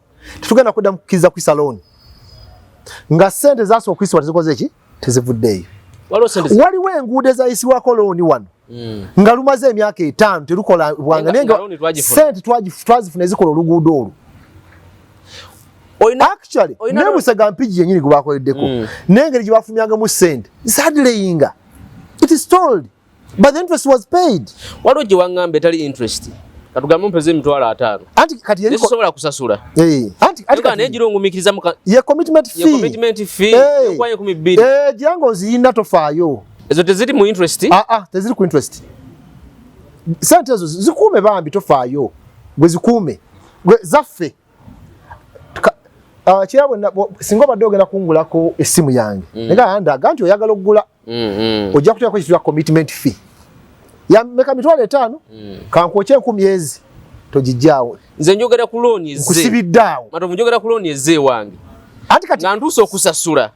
tetugenda kudda mu kukkiriza kwisa loan nga ssente zasooka okuyisibwa tezikoze ki, tezivuddeeyo. Waliwo sente Waliwo enguudo ezayisibwako looni wano nga lumaze emyaka 5 terukola bwanga, naye nga nga looni twagifuna. Sente twazifuna ezikola oluguudo olwo. Actually, ne Busega Mpigi yennyini gwe bakoleddeko, n'engeri gye bafumyangamu ssente sadleyinga, it is told, but the interest was paid. Waliwo gye waŋŋamba etali interest, katugambe mpeze 50,000. Anti kati naye yeriko sisobola kusasula. Eh, anti Yoga naye kati gira ongumiikiriza mu ye commitment ye fee. Commitment fee. Yokuwa 2,000. Eh, gira ng'oziyina, tofaayo. Ezo teziri mu interest? Ah ah, teziri ku interest. Sente ezo zikuume bambi, tofaayo, gwe zikuume, gwe zaffe. Kirabo singa obadde ogenda kungulako essimu yange, naye ndaga nti oyagala okugula, ojja kuteekako ekitula commitment fee yameka 50,000. Kankwokye 1,000 ezi, togijjaawo. Nze njogera ku looni ezze. Nkusibidde awo. Matovu, njogera ku looni ezze ewange Anti kati nga ntuuse okusasula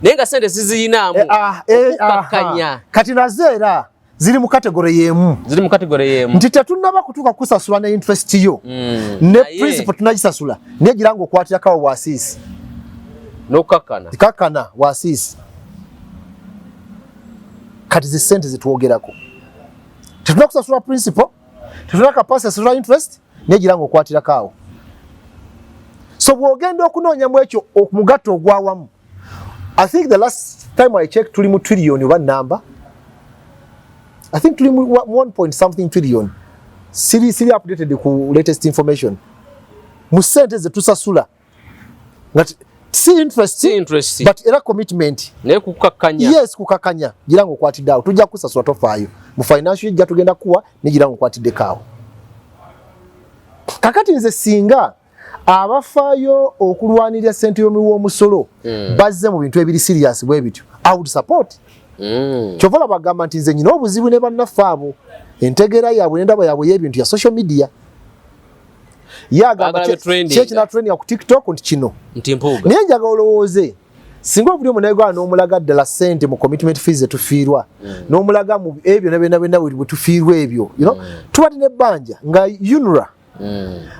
naye nga sente siziyinaamu. Eh, ah, eh, aha. Okukakkanya. Kati nazo era ziri mu category y'emu. Ziri mu category y'emu. Nti tetunnaba kutuuka kusasula ne interest yo ne principal tunagisasula, naye gira nga okwatirako awo bwasiisi. N'okukakkana. Kakkana bwasiisi. Kati zi sente zetwogerako, tetuna kusasula principal, tetuna capacity sasula interest, naye gira nga okwatirako awo. So bw'ogenda okunoonyamu ekyo omugatto ogwawamu, I think the last time I checked tuli mu trillion oba namba, I think tuli mu 1 point something trillion. Siri updated ku latest information mu sente zetusasula nga si interest, si interest, but era commitment. Naye kukakkanya. Yes, kukakanya, gira nga okwatidde awo, tujja kusasula, tofaayo. Mu financial ejja tugenda kuwa, negira nga okwatiddeko awo. Kakati nze singa abafaayo okulwanirira ssente y'omuwi w'omusolo bazze mu bintu ebiri serious bwe bityo, I would support. Kyova olaba bagamba nti nze nyina obuzibu ne bannaffe abo, entegeera yaabwe n'endaba yaabwe y'ebintu ya social media. Ye agamba Baagala trending. Kyekina trending ku TikTok nti kino nti Mpuuga. Naye njagala olowooze singa obuli omunauganda n'omulaga ddala ssente mu commitment fees zetufiirwa, n'omulaga mu ebyo na byonna byonna bwe tufiirwa ebyo, tubadde n'ebbanja nga UNRA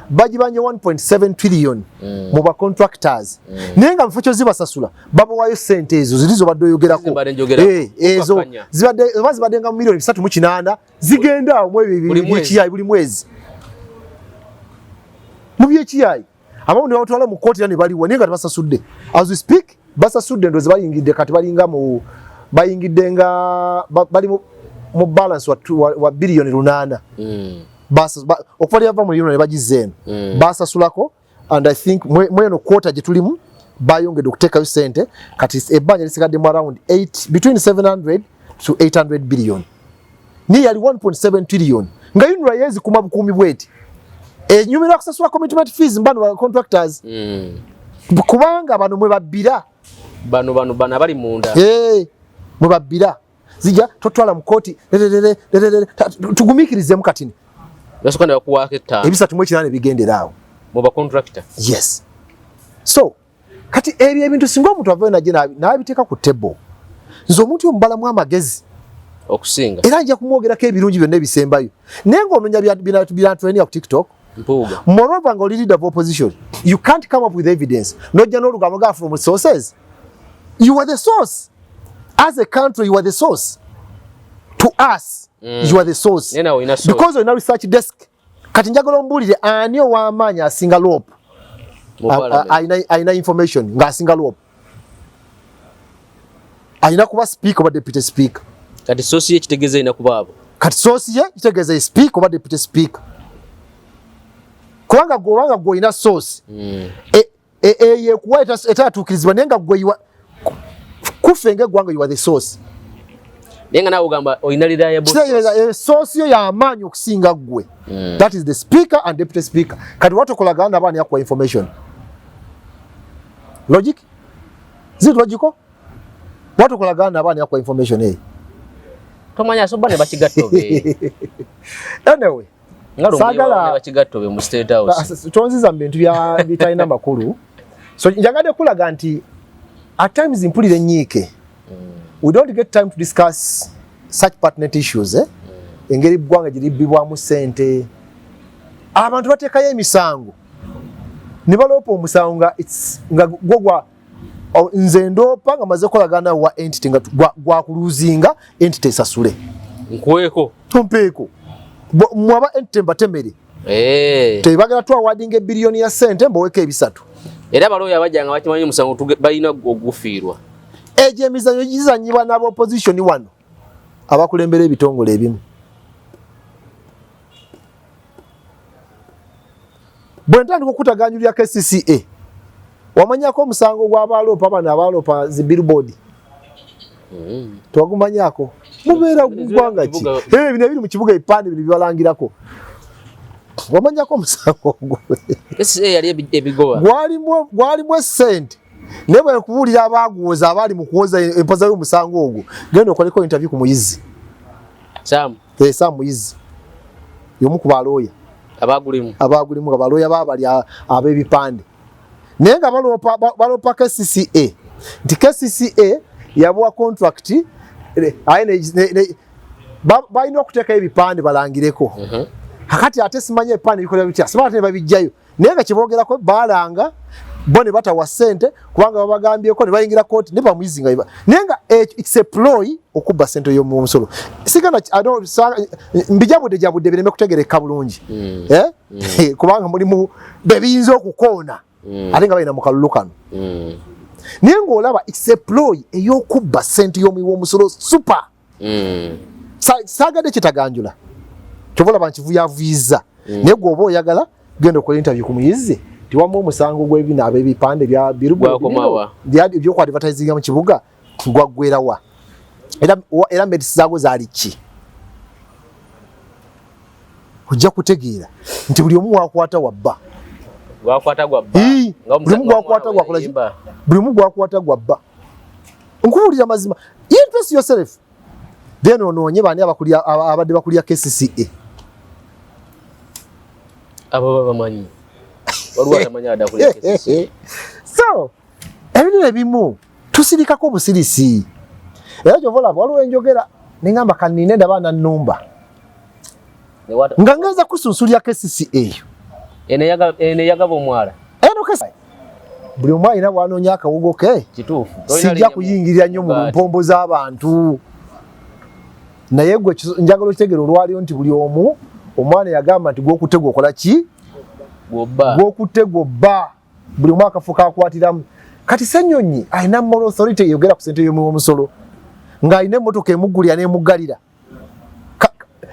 bagibanja 1.7 trillion mu ba contractors, naye nga mufo kyozibasasula babawayo sente ezo ziri zobadde oyogerako. Zibadde njogerako. Eh, ezo Okukakkanya. Zibadde oba zibadde nga miliyoni 308 zigenda awo mu ebyo Buli mwezi. ebyekiyayi buli mwezi. Mu byekiyayi abamu ne babatwala mu kkooti era ne baliwa, naye nga tebasasudde. As we speak, basasudde, ndowooza bayingidde kati balinga mu bayingidde nga bali mu balance wa 8 biliyoni. Okuva lyava mu UNRA ne bagizza eno, basasulako, and I think mweno quarter gye tulimu bayongedde okuteekayo sente. Kati ebbanja lisigaddemu around 8, between 700 to 800 billion, niye yali 1.7 trillion, nga UNRA yeezikuma bukuumi bweti, enyumira kusasula commitment fees mbano ba contractors, kubanga bano mwe babbira. Bano abali munda. Hey, mwe babbira, zijja totwala mu kooti, tugumiikirizemu katini. Basooka ne bakuwaako 5. 308 bigendera awo. Mu ba contractor. Yes, so kati ebyo ebintu singa omuntu avayo najje n'abiteeka ku table, nze omuntu omubalamu amagezi okusinga. Era nja kumwogerako ebirungi byonna ebisembayo, naye ng'ononya binatulenia ku TikTok. Mpuuga. Moreover, nga oli leader of opposition, you can't come up with evidence nojja n'olugambo ga from sources. You are the source. As a country, you are the source to us. You are the source. Naye nawe olina source. Because olina research desk. Kati njagala ombuulire ani ow'amaanyi asinga LOP? Mu parliament. Alina information ng'asinga LOP, alina kuba speaker oba deputy speaker. Kati source ye kitegeeza erina kuba abo. Kati source ye kitegeeza speaker oba deputy speaker, kubanga gwe obanga gwe olina source eyo ekuwa etatuukirizibwa, naye nga gwe kufe ng'eggwanga, you are the source. Naye nga naawe ogamba olina reliable. Kitegeeza source yo y'amaanyi okusinga ggwe. That is the speaker and deputy speaker. Kati watokolagana nabaani yakuwa information? Logic, is it logical? Watokolagana nabaani yakuwa information eyo? Tomanya, asobola ne bakigattobe. Anyway, nga Saagala- ne bakigattobe mu State House. Tonziza mu bintu bitalina makulu. So njagadde kulaga nti at times mpulira ennyiike. We don't get time to discuss such pertinent issues, eh? Engeri ggwanga gye libbibwamu ssente, abantu bateekayo emisango ne baloopa omusango nga nga gwo gwa nze ndoopa nga maze kukolagana wa entity nga gwakuluzinga entity esasule. Nkuweeko. Tumpeeko. Mwaba entity mbatemere. Tebagala twawadinga ebbiliyoni ya ssente, mboweko 300. Era abalooya abajja nga bakimanyi omusango balina ogufiirwa. Egyo emizanyo gizanyibwa n'aba opposition wano abakulembera ebitongole ebimu. Bwe ntandika okutaganjulira KCCA, wamanyako omusango gw'abaloopa bano abalopa zi billboard? Tewagumanyako? Mubeera ggwanga ki? Bino ebiri mu kibuga, ebipande bino bibalangirako, wamanyako omusango ogwo? KCCA yali ebigoba. Gwalimu essente, naye bwe nkubuulira abaaguwoza, abaali mu kuwoza empoza y'omusango ogwo, genda okoleko interview ku Muyizi. Sam. Eh, Sam Muyizi y'omu ku balooya. Abagulimu. Abagulimu, nga balooya baabali ab'ebipande, naye nga baloopa KCCA nti KCCA yabuwa contract, aye balina okuteekayo ebipande balangireko. Kakati ate simanyi ebipande bikolera bitya, simanyi ate ne babijjayo, naye nga kyeboogerako balanga bo ne batawa ssente kubanga babagambyeko ne bayingira kooti ne bamuyizinga naye nga ekyo it's a ploy okubba ssente y'omusolo. Sigana I don't mbijabudde jabudde bireme kutegereka bulungi, eh? Kubanga mulimu bebiyinza okukoona, ate nga balina mu kalulu kano, naye ng'olaba it's a ploy ey'okubba ssente y'omuwi w'omusolo super. Saagadde kitaganjula, kyova olaba nkivuyavuyiza, naye gwe oba oyagala genda okola interview ku Muyizi, tiwamu omusango gw'ebino ab'ebipande bya Gwakomawa? Ebyoku advertisinga mu kibuga gwaggwerawa? Era merits zaago zaali ki? Ojja kutegeera nti buli omu wakwata wabba. Gwakwata gwabba. Ii, buli omu gwakwata gwakola ki? Buli omu gwakwata gwabba. Nkubuulira mazima, interest yourself, then onoonye baani abadde bakulya KCCA. Abo babamanyi, waliwo atamanyi adda kulya KCCA. So ebintu ebimu tusirikako busirisi, era kyova olaba waliwo enjogera neŋamba kanine ndaba nannumba nga ngenza kusunsulya KCCA eyo. Eno eyagaba omwala. Eno KCCA buli omu alina bwanoonya akawugo ke. Kituufu. Sijja kuyingirira nnyo mu mpombo z'abantu, naye gwe njagala okitegera olwaliyo nti buli omu omwana yagamba nti gwokutegwa okola ki. Gwobba. Gwokutte gwobba, buli omu akafuka akwatiramu. Kati Ssenyonyi alina moral authority eyogera ku sente y'omuwi w'omusolo ng'alina emmotoka emuggulira n'emuggalira?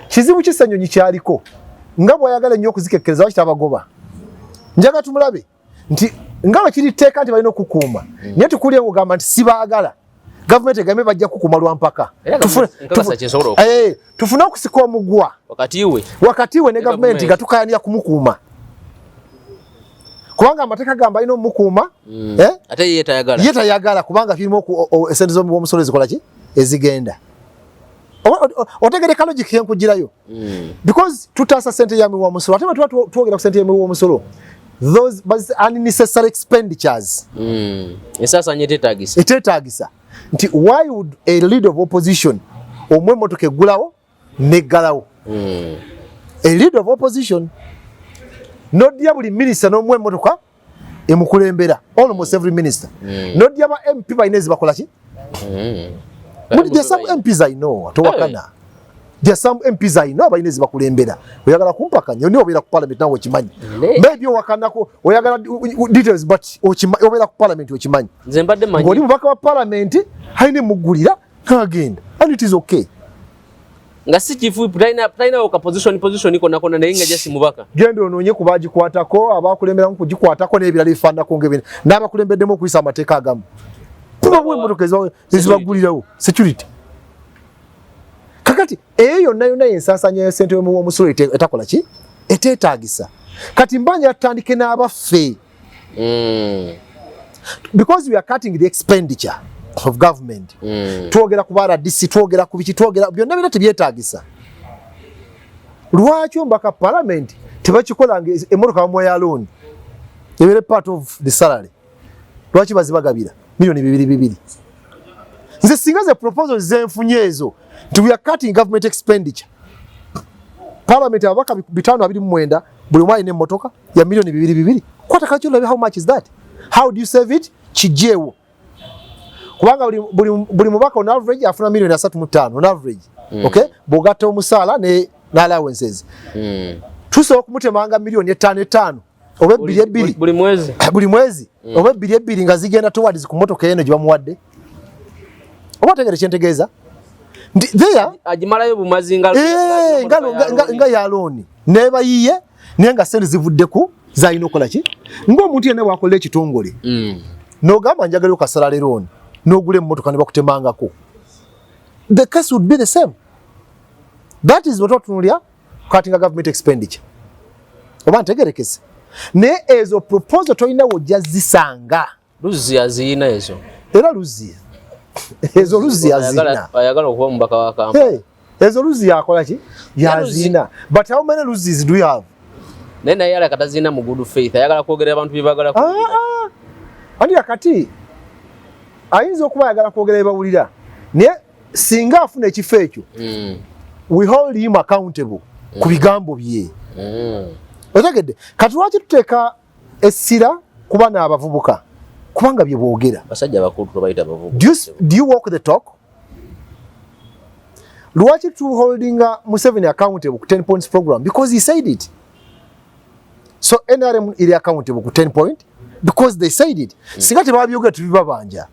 Kizibu ki Ssenyonyi kyaliko nga bw'ayagala ennyo okuzikekkereza? Lwaki tabagoba? Njaga tumulabe nti nga bwe kiri tteeka nti balina okukuuma, naye tukulye ng'ogamba nti sibaagala, gavumenti egambe bajja kukuuma lwa mpaka. Era nkakasa kyesobola Tufune okusika omugwa wakati we wakati we ne gavumenti nga tukayanira kumukuuma, kubanga amateeka gamba alina omukuuma. Eh? Ate ye tayagala. Ye tayagala, kubanga kirimu esente z'omusolo ezikola ki, ezigenda. Otegereka logic yenkugirayo? Because tutaasa sente ya muwi w'omusolo, ate bwe tuba twogera ku sente ya muwi w'omusolo, those unnecessary expenditures. Ensaasanya eteetagisa. Eteetagisa, nti why would a leader of opposition omwe emmotoka eggulawo neggalawo? A leader of opposition, nodya buli minisita n'omuwa emmotoka emukulembera, almost every minister. Nodya ba MP balina ezibakola ki. There are some MPs I know, towakana. There are some MPs I know abalina ezibakulembera. Oyagala kumpakanya, oni obeera ku parliament nawe okimanyi. Maybe owakanako, oyagala details, but obeera ku parliament okimanyi. Nze mbadde manyi Ng'oli mubaka wa parliament, alina emuggulira n'agenda. And it is okay. Nga si chief whip, talina ka position konna konna, naye nga just mubaka. Genda onoonye ku bagikwatako, abakulemberamu kugikwatako n'ebirala ebifaananako ng'ebino, n'abakulembeddemu okuyisa amateeka agamu. Tubawa emmotoka ezibagulirawo security. Kakati eyo yonna yonna yensaasanya ya ssente y'omuwi w'omusolo etakola ki, eteetaagisa. Kati mbanja tutandike n'abaffe. Because we are cutting the expenditure of government. Twogera ku ba RDC, twogera ku biki, twogera byonna, byonna tebyetaagisa. Lwaki omubaka parliament tebakikola nga emmotoka bamuwa ya loan, ebeere part of the salary? Lwaki bazibagabira miliyoni 2 2? Nze singa ze proposals zenfunye ezo, nti we are cutting government expenditure, parliament ababaka 529, buli omu alina emmotoka ya miliyoni 2 2. Kwata kakyo olabe, how much is that? How do you save it? Kijjeewo, kubanga buli mubaka on average afuna miliyoni 35 on average. Okay, bw'ogatta omusaala ne allowances, tusobola okumutemanga miliyoni 5 5 oba 2 2 buli mwezi. Buli mwezi, oba 2 2 nga zigenda towards ku motoka eno gye bamuwadde. Oba otegere kyentegeeza nti there agimalayo bumazi nga Eh, nga ya loan nebayiye, naye nga sente zivuddeku zalina okukola ki, ng'omuntu yenna bwakolera ekitongole. N'ogamba njagala oka salary loan, n'ogula emmotoka ne bakutemangako, the case would be the same. That is what tutunulya, cutting government expenditure. Oba ntegerekese? Naye ezo proposal tolina wojja zisanga. Luzzi aziyina ezo. Era luzzi ezo, luzzi azina. Ayagala okuba omubaka wa Kampala. Hey, ezo luzzi yakola ki, yazina, but how many luzzis do you have? Naye alaka tazina mu good faith, ayagala kwogera abantu bye baagala Ah, kuwulira. ah. Andi kati ayinza okuba ayagala kwogera bye bawulira, naye singa afuna ekifo ekyo, we hold him accountable ku bigambo bye. Otegedde? Kati lwaki tuteeka essira ku bana abavubuka? Kubanga bye boogera. Basajja bakulu tobayita bavubuka. Do you walk the talk? Lwaki tu holdinga Museveni accountable ku 10 points program? Because he said it. So NRM iri accountable ku 10 point because they said it. Singa tebabyogera, tubibabanja.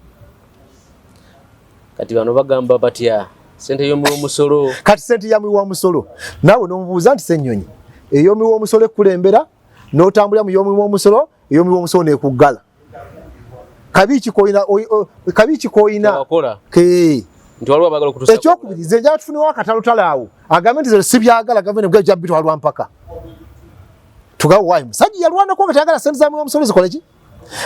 Kati bano bagamba batya sente y'omuwi w'omusolo? Kati sente ya muwi wa musolo, naawe n'omubuuza nti Ssennyonyi, ey'omuwi w'omusolo ekulembera n'otambulira mu y'omuwi w'omusolo, ey'omuwi w'omusolo n'ekuggala, kabi kikoyina kabi kikoyina? Tewakola. Ke Nti waliwo abaagala okutuusa. Ekyokubiri, nze njagala tufunewo akatalotalo awo agambe nti sibyagala, gavumenti bwejja bitwalwa mpaka tugawe. Waayi musajja yalwanako nga tayagala sente za muwi wa musolo zikole ki?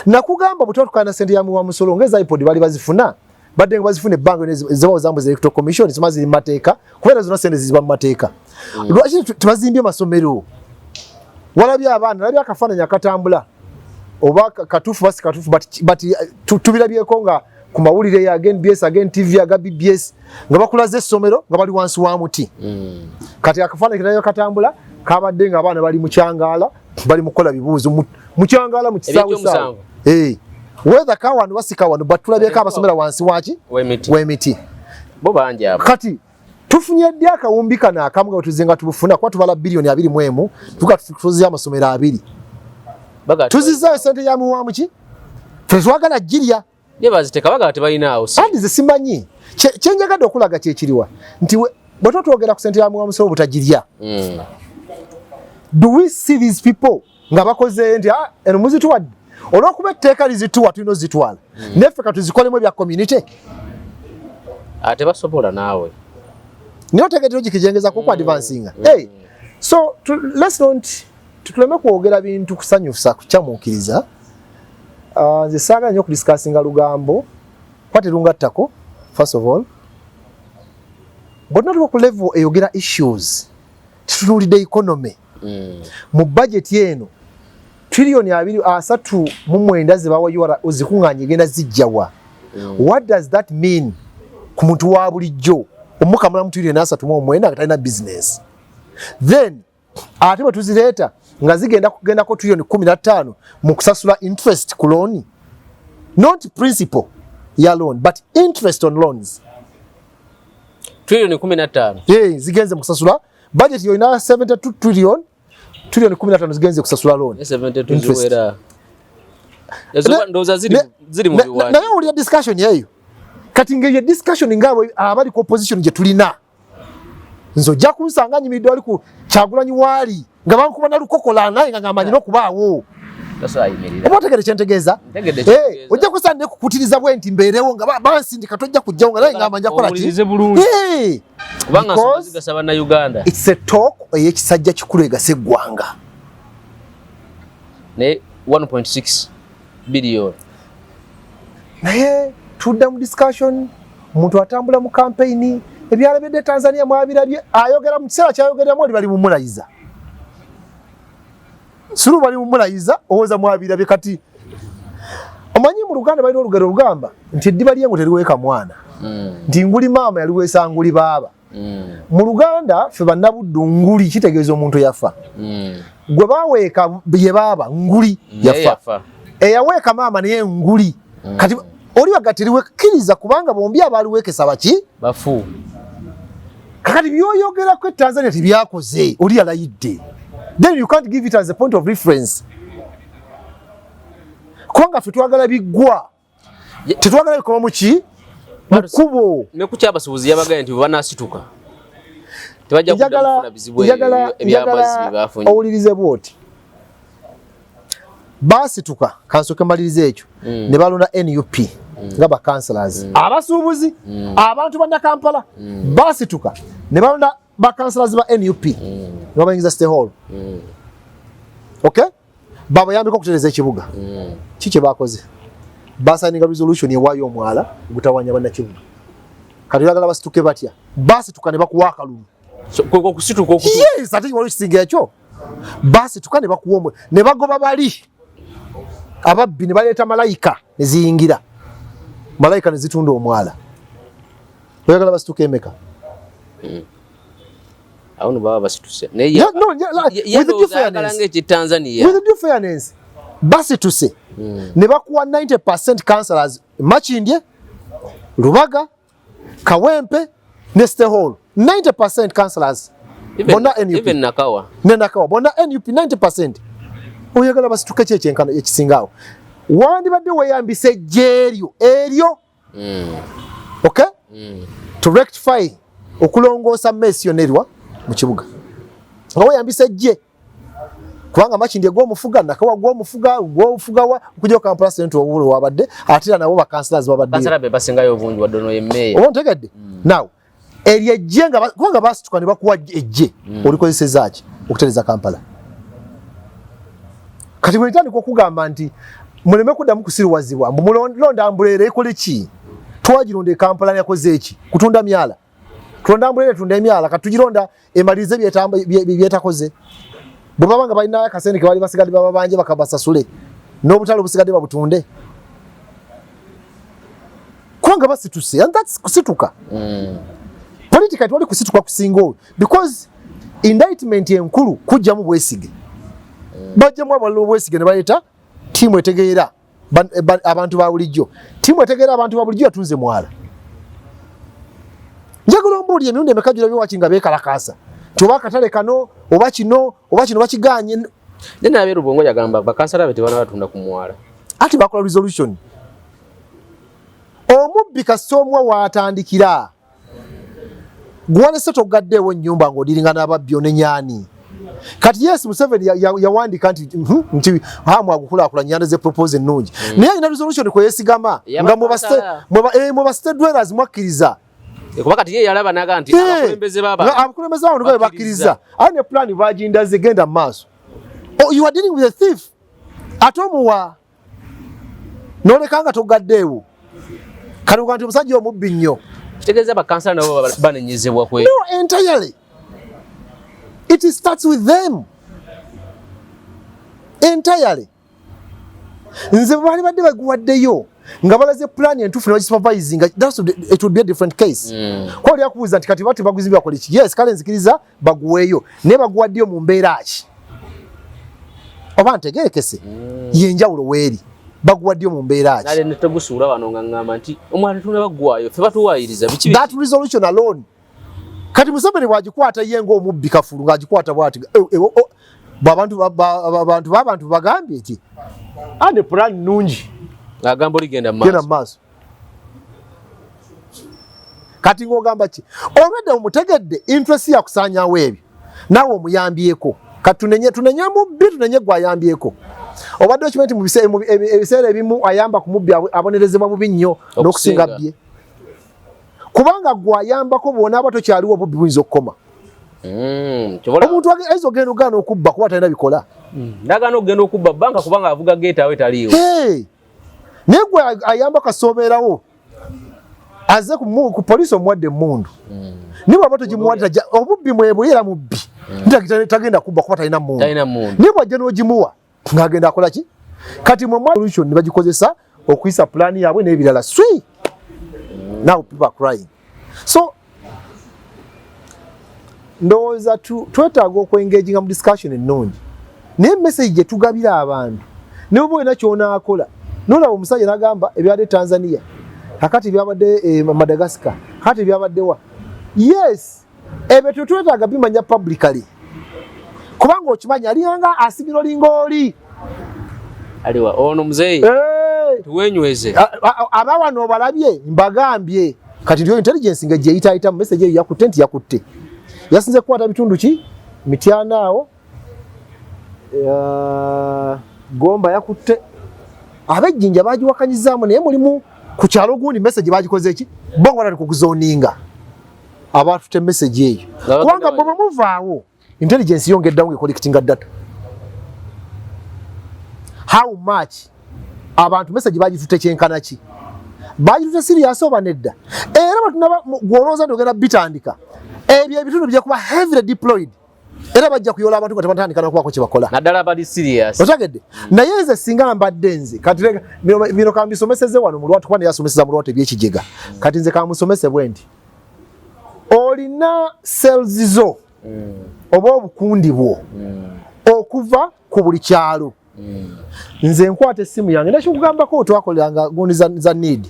Nakugamba bwe tuba sente ya muwi wa musolo ng'eza IPOD bali bazifuna, badde nga bazifuna ebbanga zibawo zambu za electoral commission, zima ziri mu mateeka, kubeera zonna sente ziba mu mateeka. Lwaki tebazimbye masomero? Walabye abaana, labye akafaananyi akatambula, oba katuufu basi katuufu, but tubirabyeko nga ku mawulire ya aga NBS, aga NTV, aga BBS, nga bakulaza essomero nga bali wansi wa muti. Kati akafaananyi kerayo katambula kabadde nga abaana bali mu kyangaala, bali mu kukola bibuuzo mu kyangaala mu kisaawe saawe. Eh, whether kawano basika wano, but tulabyeko abasomera wansi waki? W'emiti. W'emiti. Bo bangi abo. Kati tufunye ddi akawumbi kano akamu nga tuze nga tubufuna, kuba tubala biliyoni 21, tuka tutuze amasomero 20. Tuzizaayo sente ya muwamuki, ffe twagala girya. Ye baziteka bagala tebalinaawo. Andi ze simanyi. Kyenjagadde okulaga kyekiriwa nti bwe twogera ku sente ya muwamusolo obutagirya, do we see these people nga bakoze nti, "Ah, eno muzituwadde olw'okuba etteeka lizituwa, tulina ozitwala, neffe katuzikolemu ebya community"? Ate basobola naawe. Naye otegedde logic gyengezako ku advancinga? Hey, so let's not, tutuleme kwogera bintu kusanyusa kukyamuukiriza. Nze saagala nnyo okudiscussinga lugambo kuba terungattako. First of all, bwonna tuba ku level eyogera issues, tutunuulidde economy. Mu budget eno, triliyoni 239 ze bawa URA ozikuŋŋaanya, egenda zijjawa? What does that mean ku muntu wa bulijjo omukamulamu triliyoni 39 nga talina business? Then ate bwe tuzireeta nga zigenda kugendako triliyoni 15 mu kusasula interest ku loan, not principal ya loan but interest on loans. Triliyoni 15? Yeah, zigenze mu kusasula. Budget yolina 72 trillion, triliyoni 15 zigenze kusasula loan. 72? Interest. Ziwera. Ezo ndowooza ziri mu biwandiiko. Naye owulira discussion eyo kati, ngeri discussion ngaabo abali ku opposition gye tulina, nze ojja kunsanga nyimiridde wali ku Kyagulanyi waali nga bankuba na lukokola, naye nga ngamba nyina okubaawo. Tasobola yimirira. Oba otegere kyentegeeza? Ntegedde Eh, kyentegeeza. ojja kusanga nekukutiriza bwe nti mbeerewo nga bansindika, tojja kujjawo, nga naye ngamba nja kukola ki? Owulirize bulungi. Eh, kubanga nsonga because zigasa bannayuganda. It's a talk ey'ekisajja kikulu egasa eggwanga. Naye 1.6 billion. Naye tudda mu discussion, omuntu atambula mu campaign, ebyalabedde Tanzania mwabirabye, ayogera mu kiseera kyayogereramu oli bali mumulayiza sulu, bali mumulayiza, owooza mwabirabye. Kati omanyi mu Luganda balina olugero olugamba nti eddiba lyengo teriweeka mwana, nti nguli maama yaliweesa nguli baaba. Mu Luganda ffe bannabuddu, nguli kitegeeza omuntu yafa. Gwe baweeka ye baaba nguli. Naye yafa. Yafa. Eyaweeka maama naye nguli. Kati oli waga teriwekkiriza kubanga bombi abaaliweekesa baki? Bafu. Kakati byoyogerako e Tanzania tebyakoze, oli yalayidde, then you can't give it as a point of reference, kubanga ffe twagala biggwa, tetwagala bikoma muki mu kkubo. Ne ku kyabasuubuzi yabagaye nti bwe banaasituka tebajja kuddamu kufuna bizibu Njagala ebyamazzi bye bafunye. Owulirize bwoti, baasituka, kansooke maliriza ekyo, ne balonda NUP nga ba councillors, abasuubuzi, abantu bannakampala baasituka ne balonda ba councillors ba NUP ne babayingiza City Hall. Okay, babayambeko okutereeza ekibuga. Ki kye bakoze? Basayininga resolution ewaayo omwala ogutawanya bannakibuga. Kati oyagala basituke batya? Basituka ne bakuwa akalulu. So, kwe okusituka okutu Yes, ate waliwo kisinga ekyo? Basituka ne bakuwa omwe ne bagoba bali ababbi ne baleeta malayika ne ziyingira, malayika ne zitunda omwala. Oyagala basituka emeka? Awo no baba basituse naye Yeah, no, yeah, like, with the due ayagala fairness. ng'ekyetanzania. With due fairness, basituse ne bakuwa 90% councillors, Makindye, Lubaga, Kawempe ne City Hall, 90% councillors bonna NUP. Even Nakawa. Ne Nakawa bonna NUP, 90%. Oyagala basituke ki ekyenkano ekisingaawo? Wandibadde weeyambisa ejje eryo eryo, okay, to rectify, okulongoosa mess yonna eriwa mu kibuga nga weeyambisa ejje, kubanga Makindye gwomufuga, Nakawa gwomufuga, gwomufugawa okujja Kampala Central obulo wabadde, ate era nabo bakansalazi babadde. Kansala be basingayo obungi wadde ono ye mmeeya. Oba ontegedde? Now eryo ejje nga kubanga basituka ne bakuwa ejje, olikozeseza ki okutereza Kampala? Kati bwe ntandika okugamba nti muleme kuddamu kusiruwazibwa mbu mulonda umbrella ekole ki? Twagironda e Kampala, yakoze eki? Kutunda myala. Tulonda umbrella etunda emyala? Kati tugironda emalirize byetakoze. Bwe baba nga balina akasente ke bali basigadde bababanje, bakabasasule, n'obutale obusigadde babutunde, kubanga basituse, and that's kusituka. Politically tewali kusituka kusinga olwo, because indictment enkulu kujjamu bwesige. Bajjamu abalala obwesige ne baleeta tiimu etegeera abantu ba bulijjo. Tiimu etegeera abantu ba bulijjo yatunze mwala. Njagala ombuulire emirundi emeka girabye waki nga beekalakaasa nti oba akatale kano oba kino oba kino bakiganye. Then abeeru Rubongoya yagamba bakansala be tebana batunda ku mwala. Ati bakola resolution. Omubbi kasita omuwa waatandikira. Gwalese togaddeewo nnyumba ng'odiringa n'ababbi onenyaani. Kati yes Museveni yawandiika nti nti hamu agukulaakulanya yandaze propose ennungi. Naye alina resolution kwe yeesigama nga mwe ba state dwellers mwakkiriza. Kuba kati ye yalaba naga nti abakulembeze b'abantu abakulembeze b'abantu nga bakkiriza. Aye ne plan bagindaze genda mu maaso. Oh, you are dealing with a thief. Ate omuwa n'oleka nga togaddeewo. Kati oga nti omusajja omubbi nnyo. Kitegeeza bakansala nabo banenyezebwa kwe. No, entirely. It starts with them. Entirely. Nze bwe baali badde baguwaddeyo nga balaze plan entuufu ne bagisupervising, it would be a different case. Kuba oli akubuuza nti kati bati baguzimbye bakole ki? Yes, kale nzikiriza baguweeyo, naye baguwaddeyo mu mbeera ki? Oba ntegerekese? Yenjawulo weeri. Baguwaddeyo mu mbeera ki? Nale netegusuula wano nga ŋŋamba nti omwana tunaba ggwayo ffe batuwaayiriza biki biki? That resolution alone. Kati Museveni bw'agikwata ye ng'omubbi kafulu ng'agikwata bw'ati bw'abantu abantu b'abantu bagambye nti ande plan nnungi. Ng'agamba oligenda mu Genda mu maaso. Maaso. Kati ng'ogamba ki? Olwedde omutegedde interest yakusaanyaawo ebyo. Naawe omuyambyeko. Kati tunenye mubbi, tunenye gwe ayambyeko. Obadde okimanyi nti mu ebiseera ebimu ayamba ku mubbi abonerezebwa bubi nnyo n'okusinga Okusinga. bbye. Kubanga gwe ayambako bw'onaaba tokyaliwo obubbi buyinza okukoma. Omuntu ayinza ogenda ogaana okubba kuba talina bikola. Ndagaana okugenda okubba banka kubanga avuga geeti awe taliiwo. Hey! Naye gwe ayamba kasoobeerawo aze ku poliisi omuwadde emmundu. Naye bw'aba togimuwadde obubbi mwebwe era mubbi. Tagenda kubba kuba talina mmundu. Talina mmundu. Naye bw'ajja n'ogimuwa ng'agenda akola ki? Kati mwe solution ne bagikozesa okuyisa pulaani yaabwe n'ebirala. Swi! Now people are crying. So ndowooza twetaaga okwengaginga mu discussion ennungi, naye message gye tugabira abantu ne bwoba olina ky'onaakola nolaba omusajja n'agamba ebyabadde Tanzania kakati byabadde Madagascar kakati byabaddewa. Yes, ebyo tetwetaaga bimanya publicly kubanga okimanyi alinganga asimira olinga oli Aliwa ono muzeeyi tuwenyweze. Aba wano obalabye mbagambye kati ndio intelligence nga gyeyitaayita mu message eyo yakutte nti yakutte yasinze kukwata bitundu ki Mityana awo Gomba yakutte ab'ejjinja bagiwakanyizaamu naye mulimu ku kyalo gundi message bagikoze ki bo nga batandika okuzoninga abaatutte message eyo Nga bagenda kubanga bwe bwe muvaawo intelligence yongeddawo ng'ecollectinga data how much abantu message bagitutte kyenkana ki bagitutte serious oba nedda era bwetunaba gw'olowooza nti ogenda bitandika ebyo ebitundu bijja kuba heavily deployed era bajja kuyola abantu nga tebatandika nakubaako kye bakola naddala abali serious. Otegedde? Naye nze singa mbadde nze kati leka bino kambisomeseze wano mu lwatu kuba naye asomeseza mu lwatu ebyekijega. Kati nze kamusomese bwe nti olina cells zo oba obukundi bwo okuva ku buli kyalo. Nze nkwata essimu yange nakikugambako twakoleranga gundi za need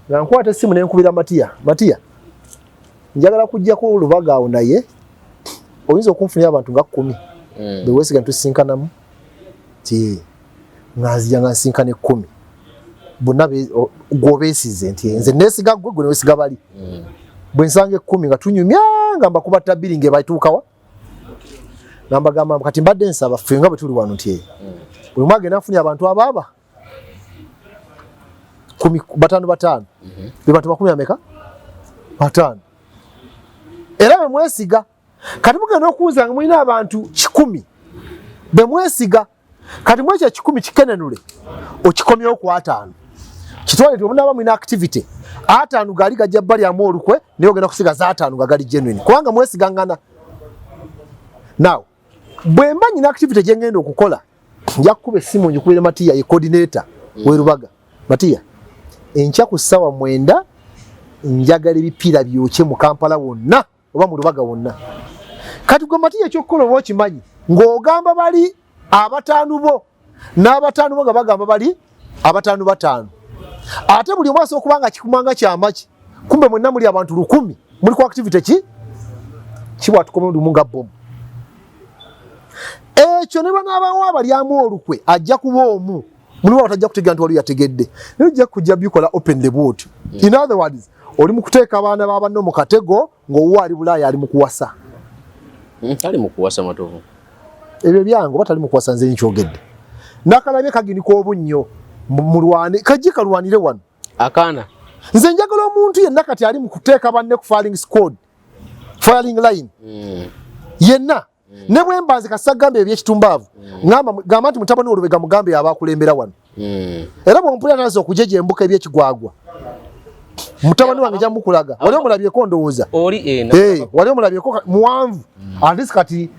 nga nkwata essimu nenkubira Matiya. Matiya, njagala kujjako Lubaga awo naye oyinza okunfunira abantu nga 10 bewesiga ntusisinkanamu ti nga nzija nga nsinkana 10 bonna gwobeesize nti nze neesiga gwe gwe newesiga bali. Bwe nsanga 10 nga tunyumya nga mbakuba tabiri ng'ebatuukawa nga mbagamba kati mbadde nsaba ffe nga bwe tuli wano nti buli omu agenda afunye abantu abaaba 10 5 5 be bantu makumi ameka 5 era bwe mwesiga. Kati mugenda okuwuza nga mulina abantu 100 be mwesiga. Kati mwekyo 100 kikenenule okikomyewo ku 50 kitwale nti omunaaba mulina activity 50 gaali gajja balyamu olukwe naye ogenda kusigaza 50 nga gali genuine kubanga mwesigangana. Now bwe mba nyina activity gye ngenda okukola nja kukuba essimu ngikubire Matiya ye coordinator w'e Lubaga. Matiya, enkya ku ssaawa 9 njagala ebipiira byokye mu Kampala wonna oba mu Lubaga wonna. Kati gwe Matiya ekyokukola oba okimanyi ng'ogamba bali abataano bo n'abataano bo nga bagamba bali abataano bataano ate buli omu asobola okuba nga kikumanga kyamaki kumbe mwenna muli abantu 1000 muli ku activity ki kibwatuka omulundi gumu nga bomu. Ekyo ne banaabawo abalyamu olukwe, ajja kuba omu mulimu abatajja kutegeera nti waliwo yategedde, naye ojja kujja bikola openly bwotyo. In other words, oli mu kuteeka abaana ba banno mu katego ng'owuwo ali Bulaaya, ali mu kuwasa. Tali mu kuwasa, Matovu. Ebyo byange oba tali mu kuwasa, nze nkyogedde. Nakalabye kaginika obunnyo, mulwane, kajje kalwanire wano. Akaana. Nze njagala omuntu yenna kati ali mu kuteeka banne ku firing squad, firing line, yenna, ne bwe mbanze kasagamba ebyekitumbaavu, ngamba gamba nti mutabani Olubega mugambe aba akulembera wano. Era bwompulira taza okujejembuka ebyekigwagwa, mutabani wange nja mukulaga. Wali omulabyeko, ndowooza? Oli Eh, wali omulabyeko, muwanvu at least kati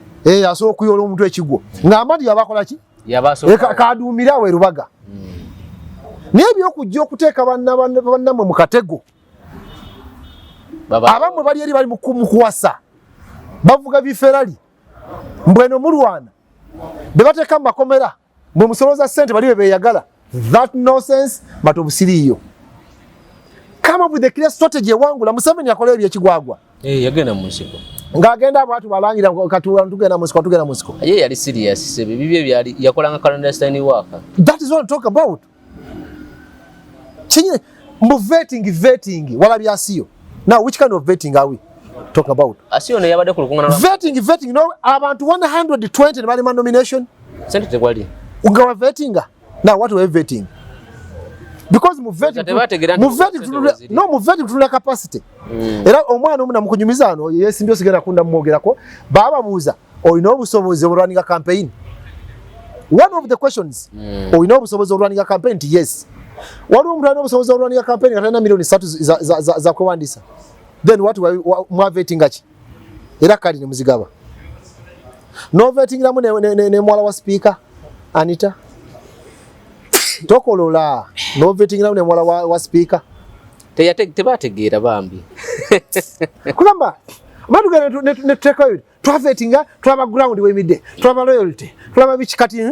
asobola okuyola omuntu ekigwo, ngamba nti yabakola ki. Yabasobola. Kaduumire awo erubaga. Naye ebyokujja okuteeka bannammwe mu katego, abammwe bali eri, bali mu kuwasa, bavuga biferali, mbweno mulwana be bateeka mu makomera, mwe musoloza ssente bali be beeyagala. That nonsense, Matovu, siriiyo. Come up with a clear strategy ewangula. Museveni yakola ebyekigwagwa. Eh, yagenda mu nsiko. Ng'agenda bwatu balangira kati tugenda mu nsiko, tugenda mu nsiko. Ye yali serious, sebe bibye byali yakolanga clandestine work. That is what I'm talking about. Kinye mbu vetting, vetting wala byasiyo. Now which kind of vetting are we talking about? Asiyo ne yabadde ku lukungana lwa Vetting, vetting, no, abantu 120 ne balima nomination. Sente tekwali. Nga wa vettinga. Now what were vetting? Because mu vetting, Tebategeera nti mu vetting sente tunula weziri. No, mu vetting tunula capacity. Era omwana omu namukunyumiza ano yesimbye, osigenda kunda mwogerako, bababuuza, olina obusobozi obulwaninga campaign? One of the questions, olina obusobozi obulwaninga campaign? Nti yes. Waliwo omuntu alina obusobozi obulwaninga campaign nga talina miliyoni 3 za kwewandiisa? Then what mwavetinga ki? Era kadi ne muzigaba, novetingiramu ne muwala wa Speaker Anita tokolola, novetingiramu ne muwala wa Speaker. Tebategeera bambi. Kugamba batugenda netuteekayo, twavetinga, tulaba ground wemidde, tulaba loyalty, tulaba biki. Kati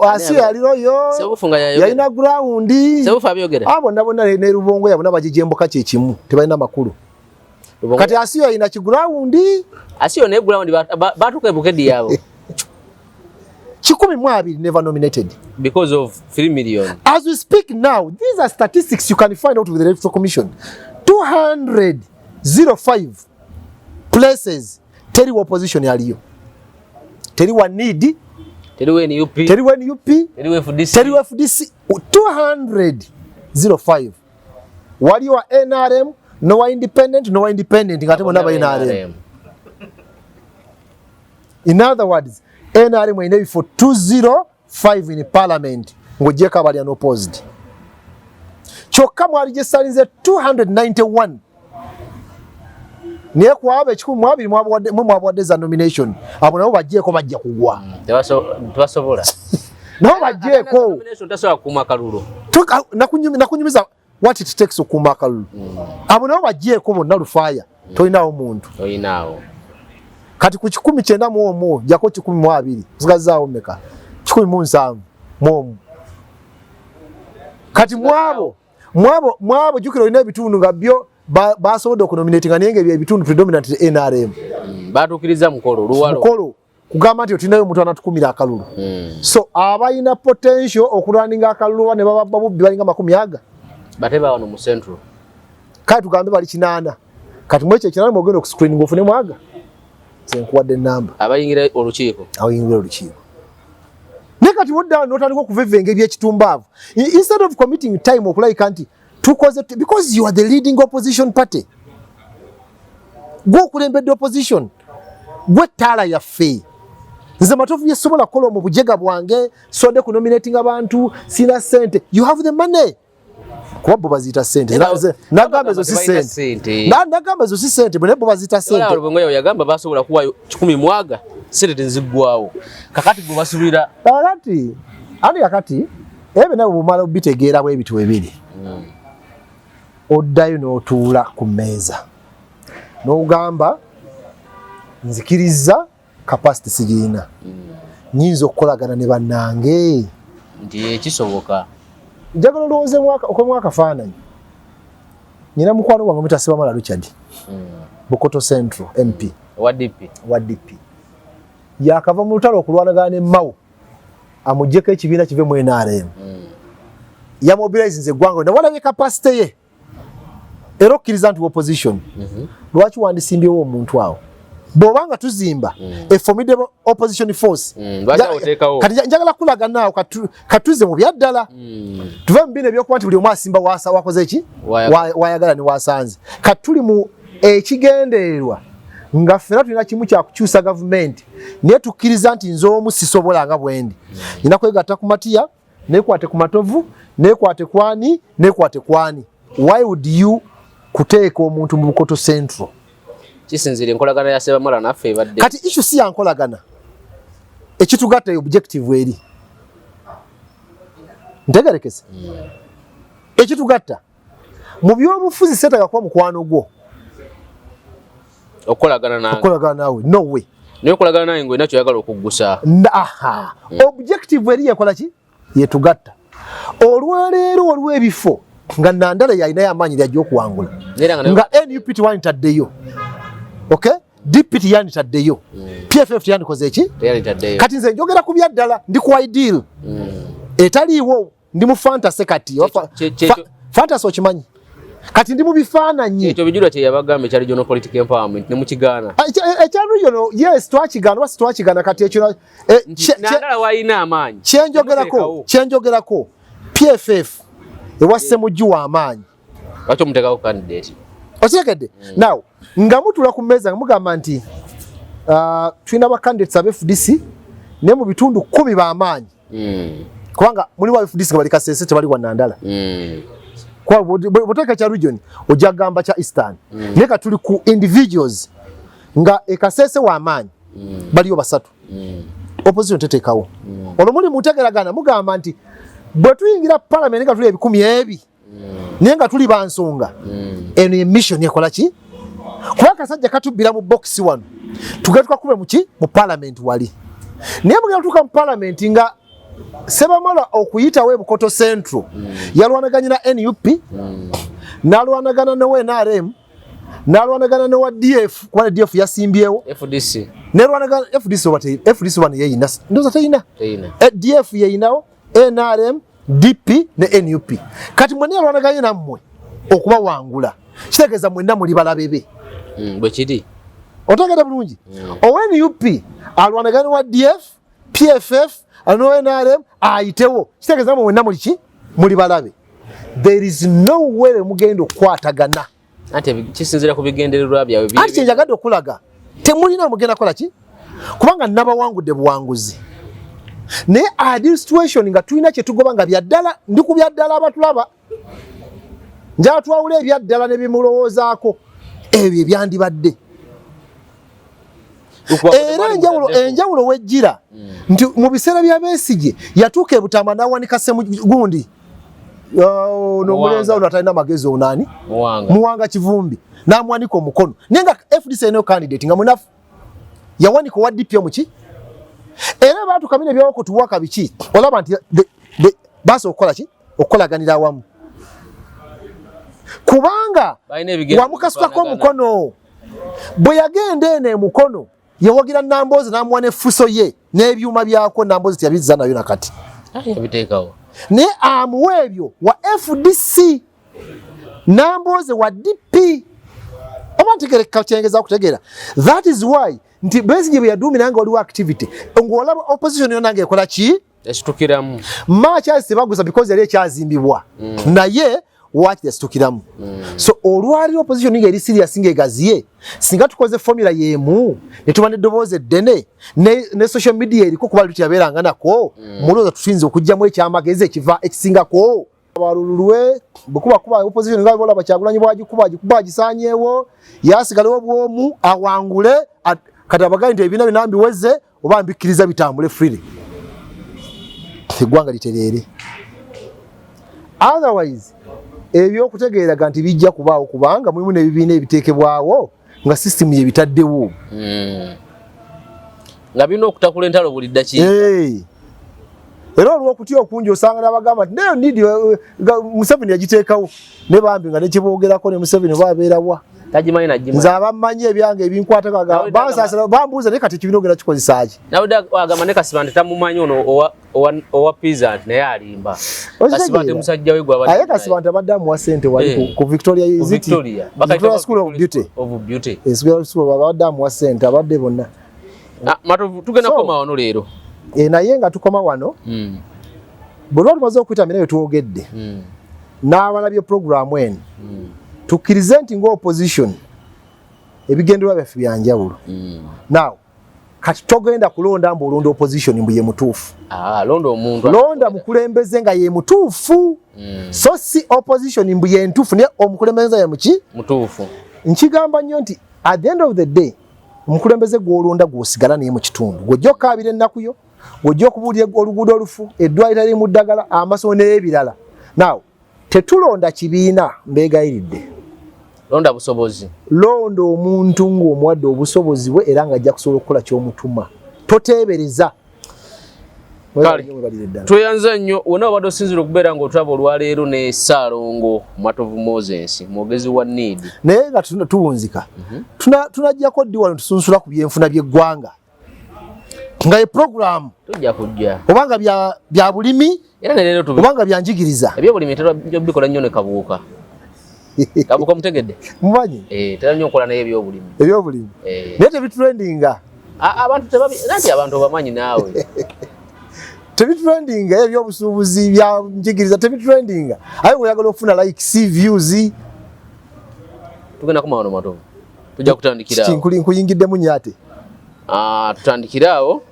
asi yali loyo? Sebufu nga yayogera. Yalina ground? Sebufu abyogera. Abo bonna bonna ne Rubongo yabona bagijembuka kyekimu, tebalina makulu. Kati asi yalina kiground? Asiyo ne ground batuuka e Bukedi yabo. 120 never nominated. Because of 3 million. As we speak now, these are statistics you can find out with the Electoral Commission. 205 places teri opposition yaliyo, teri wa need. Teriwo NUP. Teri wa NUP. Teriwo FDC. Teri wa FDC. 205 waliyo wa NRM no wa independent, no wa independent ngate bonna ba NRM. In other words, NRM erina ebifo 205 in parliament ng'ogyeko abali unopposed. Kyokka mwali gyesalinze 291, naye kwabo 120 mwe mwabawadde za nomination. Abo nabo bajjeeko, bajja kugwa. Tebasobola. Nabo bajjeeko. Nomination tasobola kukuuma kalulu. Nakunyumiza what it takes okukuuma akalulu. Abo nabo bajjeeko bonna, lufaaya tolinawo muntu. Toyinaawo. Kati ku 191 jako 120, osigazaawo meka? 171. Kati mwabo jjukira olina ebitundu nga byo basobodde okunominatinga, naye nga ebyo ebitundu predominantly NRM. Batuukiriza mukolo Luwalo. Mukolo kugamba nti otulinayo omuntu anatukumira akalulu. So abalina potential okulwaninga akalulu ne baba bubbi balinga 20. Bate bawano mu Central. Kale tugambe bali 80. Kati mwekyo 80 mwogenda okuscreening ofune mwaga, nze nkuwadde enamba. Abayingira olukiiko. Abayingira olukiiko. Naye kati wodda notandika okuvevenga ebyekitumbavu instead of committing time okulabika nti tukoze because you are the leading opposition party. Gwe okulembedde opposition, gwe ttaala yaffe. Nze Matovu yesobola kukola mu bujega bwange, sodde ku nominating abantu, sina sente. You have the money, kuba bo baziyita sente. Nagamba ezo si Tebalina sente. Sente. Nagamba ezo si sente, bwe bo baziyita sente. Rubongoya yagamba basobola kuwayo 10 mwaga, sente teziggwawo. Kakati gwe basuubira. Kakati ani, kakati ebyo nawe bwomala obitegeera bwe bityo ebiri, oddayo n'otuula ku mmeeza n'ogamba, nzikiriza capacity sigirina, nyinza okukolagana ne bannange. Nti ekisoboka. Njagala olowooze okwemu akafaananyi. Nyina mukwano gwange muyita Sebamala Richard, Bukoto Central MP. Owa DP. Wa DP. Yakava mu lutalo okulwanagana ne Mao amuggyeko ekibiina kive mu NRM. Yamobilizinze eggwanga lyonna, walabye capacity ye era okkiriza nti opposition. Lwaki wandisimbyewo omuntu awo bw'oba nga tuzimba a formidable opposition force? Lwaki awo oteekawo? Kati njagala kulaga naawo katuze mu byaddala, tuve mu bino ebyokuba nti buli omu asimba wakoze ki. Wayagala ne wasanze. Kati tuli mu ekigendererwa nga ffena tulina kimu kyakukyusa gavumenti, naye tukkiriza nti nze omu sisobola nga bwendi, nina kwegatta ku Matiya, nekwate ku Matovu, nekwate kwani, nekwate kwani. Why would you kuteeka omuntu mu Bukoto Central? Kisinziira enkolagana ya Sebamala naffe ebadde. Kati issue si yankolagana, ekitugatta objective eri ntegerekese. Ekitugatta mu byobufuzi, seetaga kuba mukwano gwo okukolagana nange. Okukolagana naawe, no way. Naye okolagana nange ng'olina kyoyagala okuggusa. Aha, objective eri yekola ki yetugatta. Olwaleero waliwo ebifo nga Nandala yalinayo amaanyi lyajja okuwangula, era nga nga NUP tewanditaddeyo, okay, DP teyanditaddeyo, PFF teyandikoze eki. Teyalitaddeyo. Kati nze njogera ku byaddala, ndi ku ideal etaliiwo, ndi mu fantasy kati. Fantasy okimanyi, kati ndi mu bifaananyi. Ekyo Bijulwa kye yabagamba ekya regional political empowerment ne mukigaana. Ah, ekya regional, yes, twakigaana oba sitwakigaana, kati ekyo nti Nandala walina amaanyi. Kyenjogerako, Temuteekawo. kyenjogerako, PFF ewa Semujju w'amaanyi. Lwaki omuteekako candidate? Okitegedde? Now nga mutula ku mmeeza nga mugamba nti tulina ba candidates aba FDC, naye mu bitundu 10 b'amaanyi, kubanga mulimu aba FDC nga bali Kasese, tebali wa Nandala. Kuba bw'oteeka kya region ojja kugamba kya Eastern, naye ka tuli ku individuals nga ekasese w'amaanyi baliyo basatu, opposition teteekawo. Olwo muli mutegeragana, mugamba nti bwe tuyingira parliament nga tuli 1000 ebi, naye nga tuli bansonga, eno ye mission ekola ki, kuba akasajja katubbira mu box wano, tugenda tukakube muki mu parliament wali. Naye mugenda tutuuka mu parliament nga Sebamala okuyitawo ebukoto Central yalwanaganye na NUP, n'alwanagana ne NRM, n'alwanagana ne wa DF, kuba ne DF yasimbyewo. FDC. Nerwanagana FDC oba FDC wano yeyina, ndowooza teyina. Teyina. DF yeyinawo, NRM, DP ne NUP. Kati mwenna yalwanaganye nammwe okubawangula, kitegeeza mwenna muli balabe be. Bwe kiri. Otegedde bulungi? Owa NUP alwanaganye wa DF, PFF no NRM ayitewo, kitegeeza namwe mwenna muli ki, muli balabe. There is no way mugenda okukwatagana. Anti kisinziira ku bigendererwa byabwe. Anti kyenjagadde okulaga, temulina mugenda kola ki, kubanga nabawangudde buwanguzi, naye ideal situation nga tulina kyetugoba nga byaddala. Ndi ku byaddala, abatulaba njala twawula ebyaddala ne bimulowoozaako ebyo ebyandibadde. Era enjawulo wejjira nti mu biseera bya Besigye yatuuka ebutamba n'awanika Ssemugundi n'omulenzi ono atalina magezi onaani. Muwanga. Muwanga Kivumbi, n'amwanika omukono, naye nga FDC erinayo candidate nga munafu, yawanika owa DP omuki. Era baatuuka bino ebyawokutuwaka biki, olaba nti basobola okukola ki, okukolaganira awamu, kubanga Balina ebigendererwa wamukasukako bifaanagana. omukono. Bwe yagenda eno emukono yawagira Namboozi, n'amuwa n'effuso ye n'ebyuma byako. Namboozi teyabizza nayo nakati. Ah, yabiteekawo. Naye amuwa ebyo wa FDC, Nambooze wa DP, oba ntegereka kyengeza okutegeera. That is why nti Besigye bwe yaduumira nga waliwo activity ng'olaba opposition yonna ng'ekola ki. Esitukiramu. Makyasi tebaguza because yali ekyazimbibwa, naye waki yasitukiramu. So olwaliro opposition ng'eri serious ng'egaziye, singa tukoze formula y'emu ne tuba n'eddoboozi eddene ne social media eriko, kuba luli teyabeeranga nako, mulowooza tuyinza okuggyamu ekyamagezi ekiva ekisingako balululwe bwekuba kuba opposition nga bolaba Kyagulanyi bwagikuba, agikuba agisaanyeewo, yasigalewo bwomu awangule. Kati abagayi nti ebibiina byonna mbiweze oba mbikkiriza bitambule freely, eggwanga litereere. Otherwise ebyokutegeeraga nti bijja kubaawo, kubanga mulimu n'ebibiina ebiteekebwawo nga system yebitaddewo. Nga birina okutakula entalo buli ddakiika. Hey. Era olw'okutya okungi osanga n'abagamba nti nayo nidi Museveni yagiteekawo, ne bambi nga nekyeboogerako ne Museveni oba abeerawa. Tagimanyi nagimanyi. Nze abammanyi ebyange ebinkwatako Nawe bansasira, bambuuza, naye kati ekibiina ogenda kikozesa ki? Nawe agamba ne Kasibante tamumanyi ono owa Peasant, naye alimba. Okitegeera? Kasibante musajja we gw'abadde Aye naye. Kasibante abadde amuwa sente wali ku Victoria, Ku is it? Victoria. Victoria School of Beauty. Of Beauty. Eh, School abadde amuwa sente, abadde bonna. Ah, Matovu, tugenda kukoma wano leero. Eh, naye nga tukoma wano, bwe tuba tumaze okuyita bye twogedde n'abalabye puroguramu eno, tukkirize nti nga opposition ebigendererwa byaffe byanjawulo. Now kati togenda kulonda mbu olonda opposition mbu ye mutuufu. Ah, londa omuntu. Londa mukulembeze nga ye mutuufu, so si opposition mbu ye ntuufu, naye omukulembeze ye muki? Mutuufu. Nkigamba nnyo nti at the end of the day, omukulembeze gw'olonda gw'osigala naye mu kitundu, gw'ojja okukaabira ennaku yo, gw'ojja okubuulira oluguudo olufu, eddwaliro liri mu ddagala, amasomo n'ebirala. Now tetulonda kibiina, mbeegayiridde. Londa busobozi. Londa omuntu ng'omuwadde obusobozi bwe era ng'ajja kusobola okukola ky'omutuma, toteebereza. Kale. Mwebalire ddala. Tweyanza nnyo wonna obadde osinzira okubeera ng'otulaba olwaleero ne Ssaalongo Matovu Moses, mwogezi wa NEED. Naye nga tuwunzika, tunajjako ddi wano tusunsula ku byenfuna by'eggwanga nga ye puroguramu? Tujja kujja. Obanga bya bulimi Era ne leero tubi obanga bya njigiriza. Ebyobulimi tera bikola nnyo ne Kabuuka. Kabuuka mutegedde? Mumanyi. Eh, tera nnyo okukola naye ebyobulimi. Ebyobulimi. Eh. Naye tebitrendinga. Abantu tebabi nanti abantu obamanyi naawe. Tebitrendinga, ebyobusuubuzi, bya njigiriza tebitrendinga, aye oyagala okufuna likes, views. Tugenda kuma wano, Matovu. Tujja kutandikira awo. Nkuyingiddemu nnyo ate. Ah, tutandikire awo.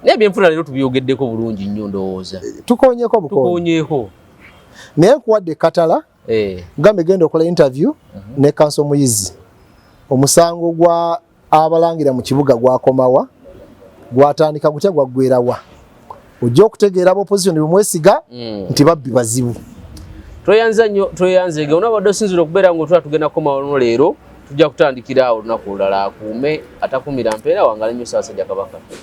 Naye ebyenfuna leero tubyogeddeko bulungi nnyo, ndowooza. Tukonyeko bukonyi. Tukonyeeko. Naye nkuwadde ekkatala. Gambe genda okola interview ne counsel Muyizi, omusango gwa abalangira mu kibuga gwakomawa, gwatandika gutya, gwaggwerawa? Ojja okutegeera aba opposition bemwesiga nti babbi bazibu. Tweyanza nnyo, tweyanzeege. Ona obadde osinzira okubeera ng'otula, tugenda kukoma wano leero, tujja kutandikira awo olunaku olulala. Akuume atakumira mpeera, wangala nnyo Ssaabasajja Kabaka.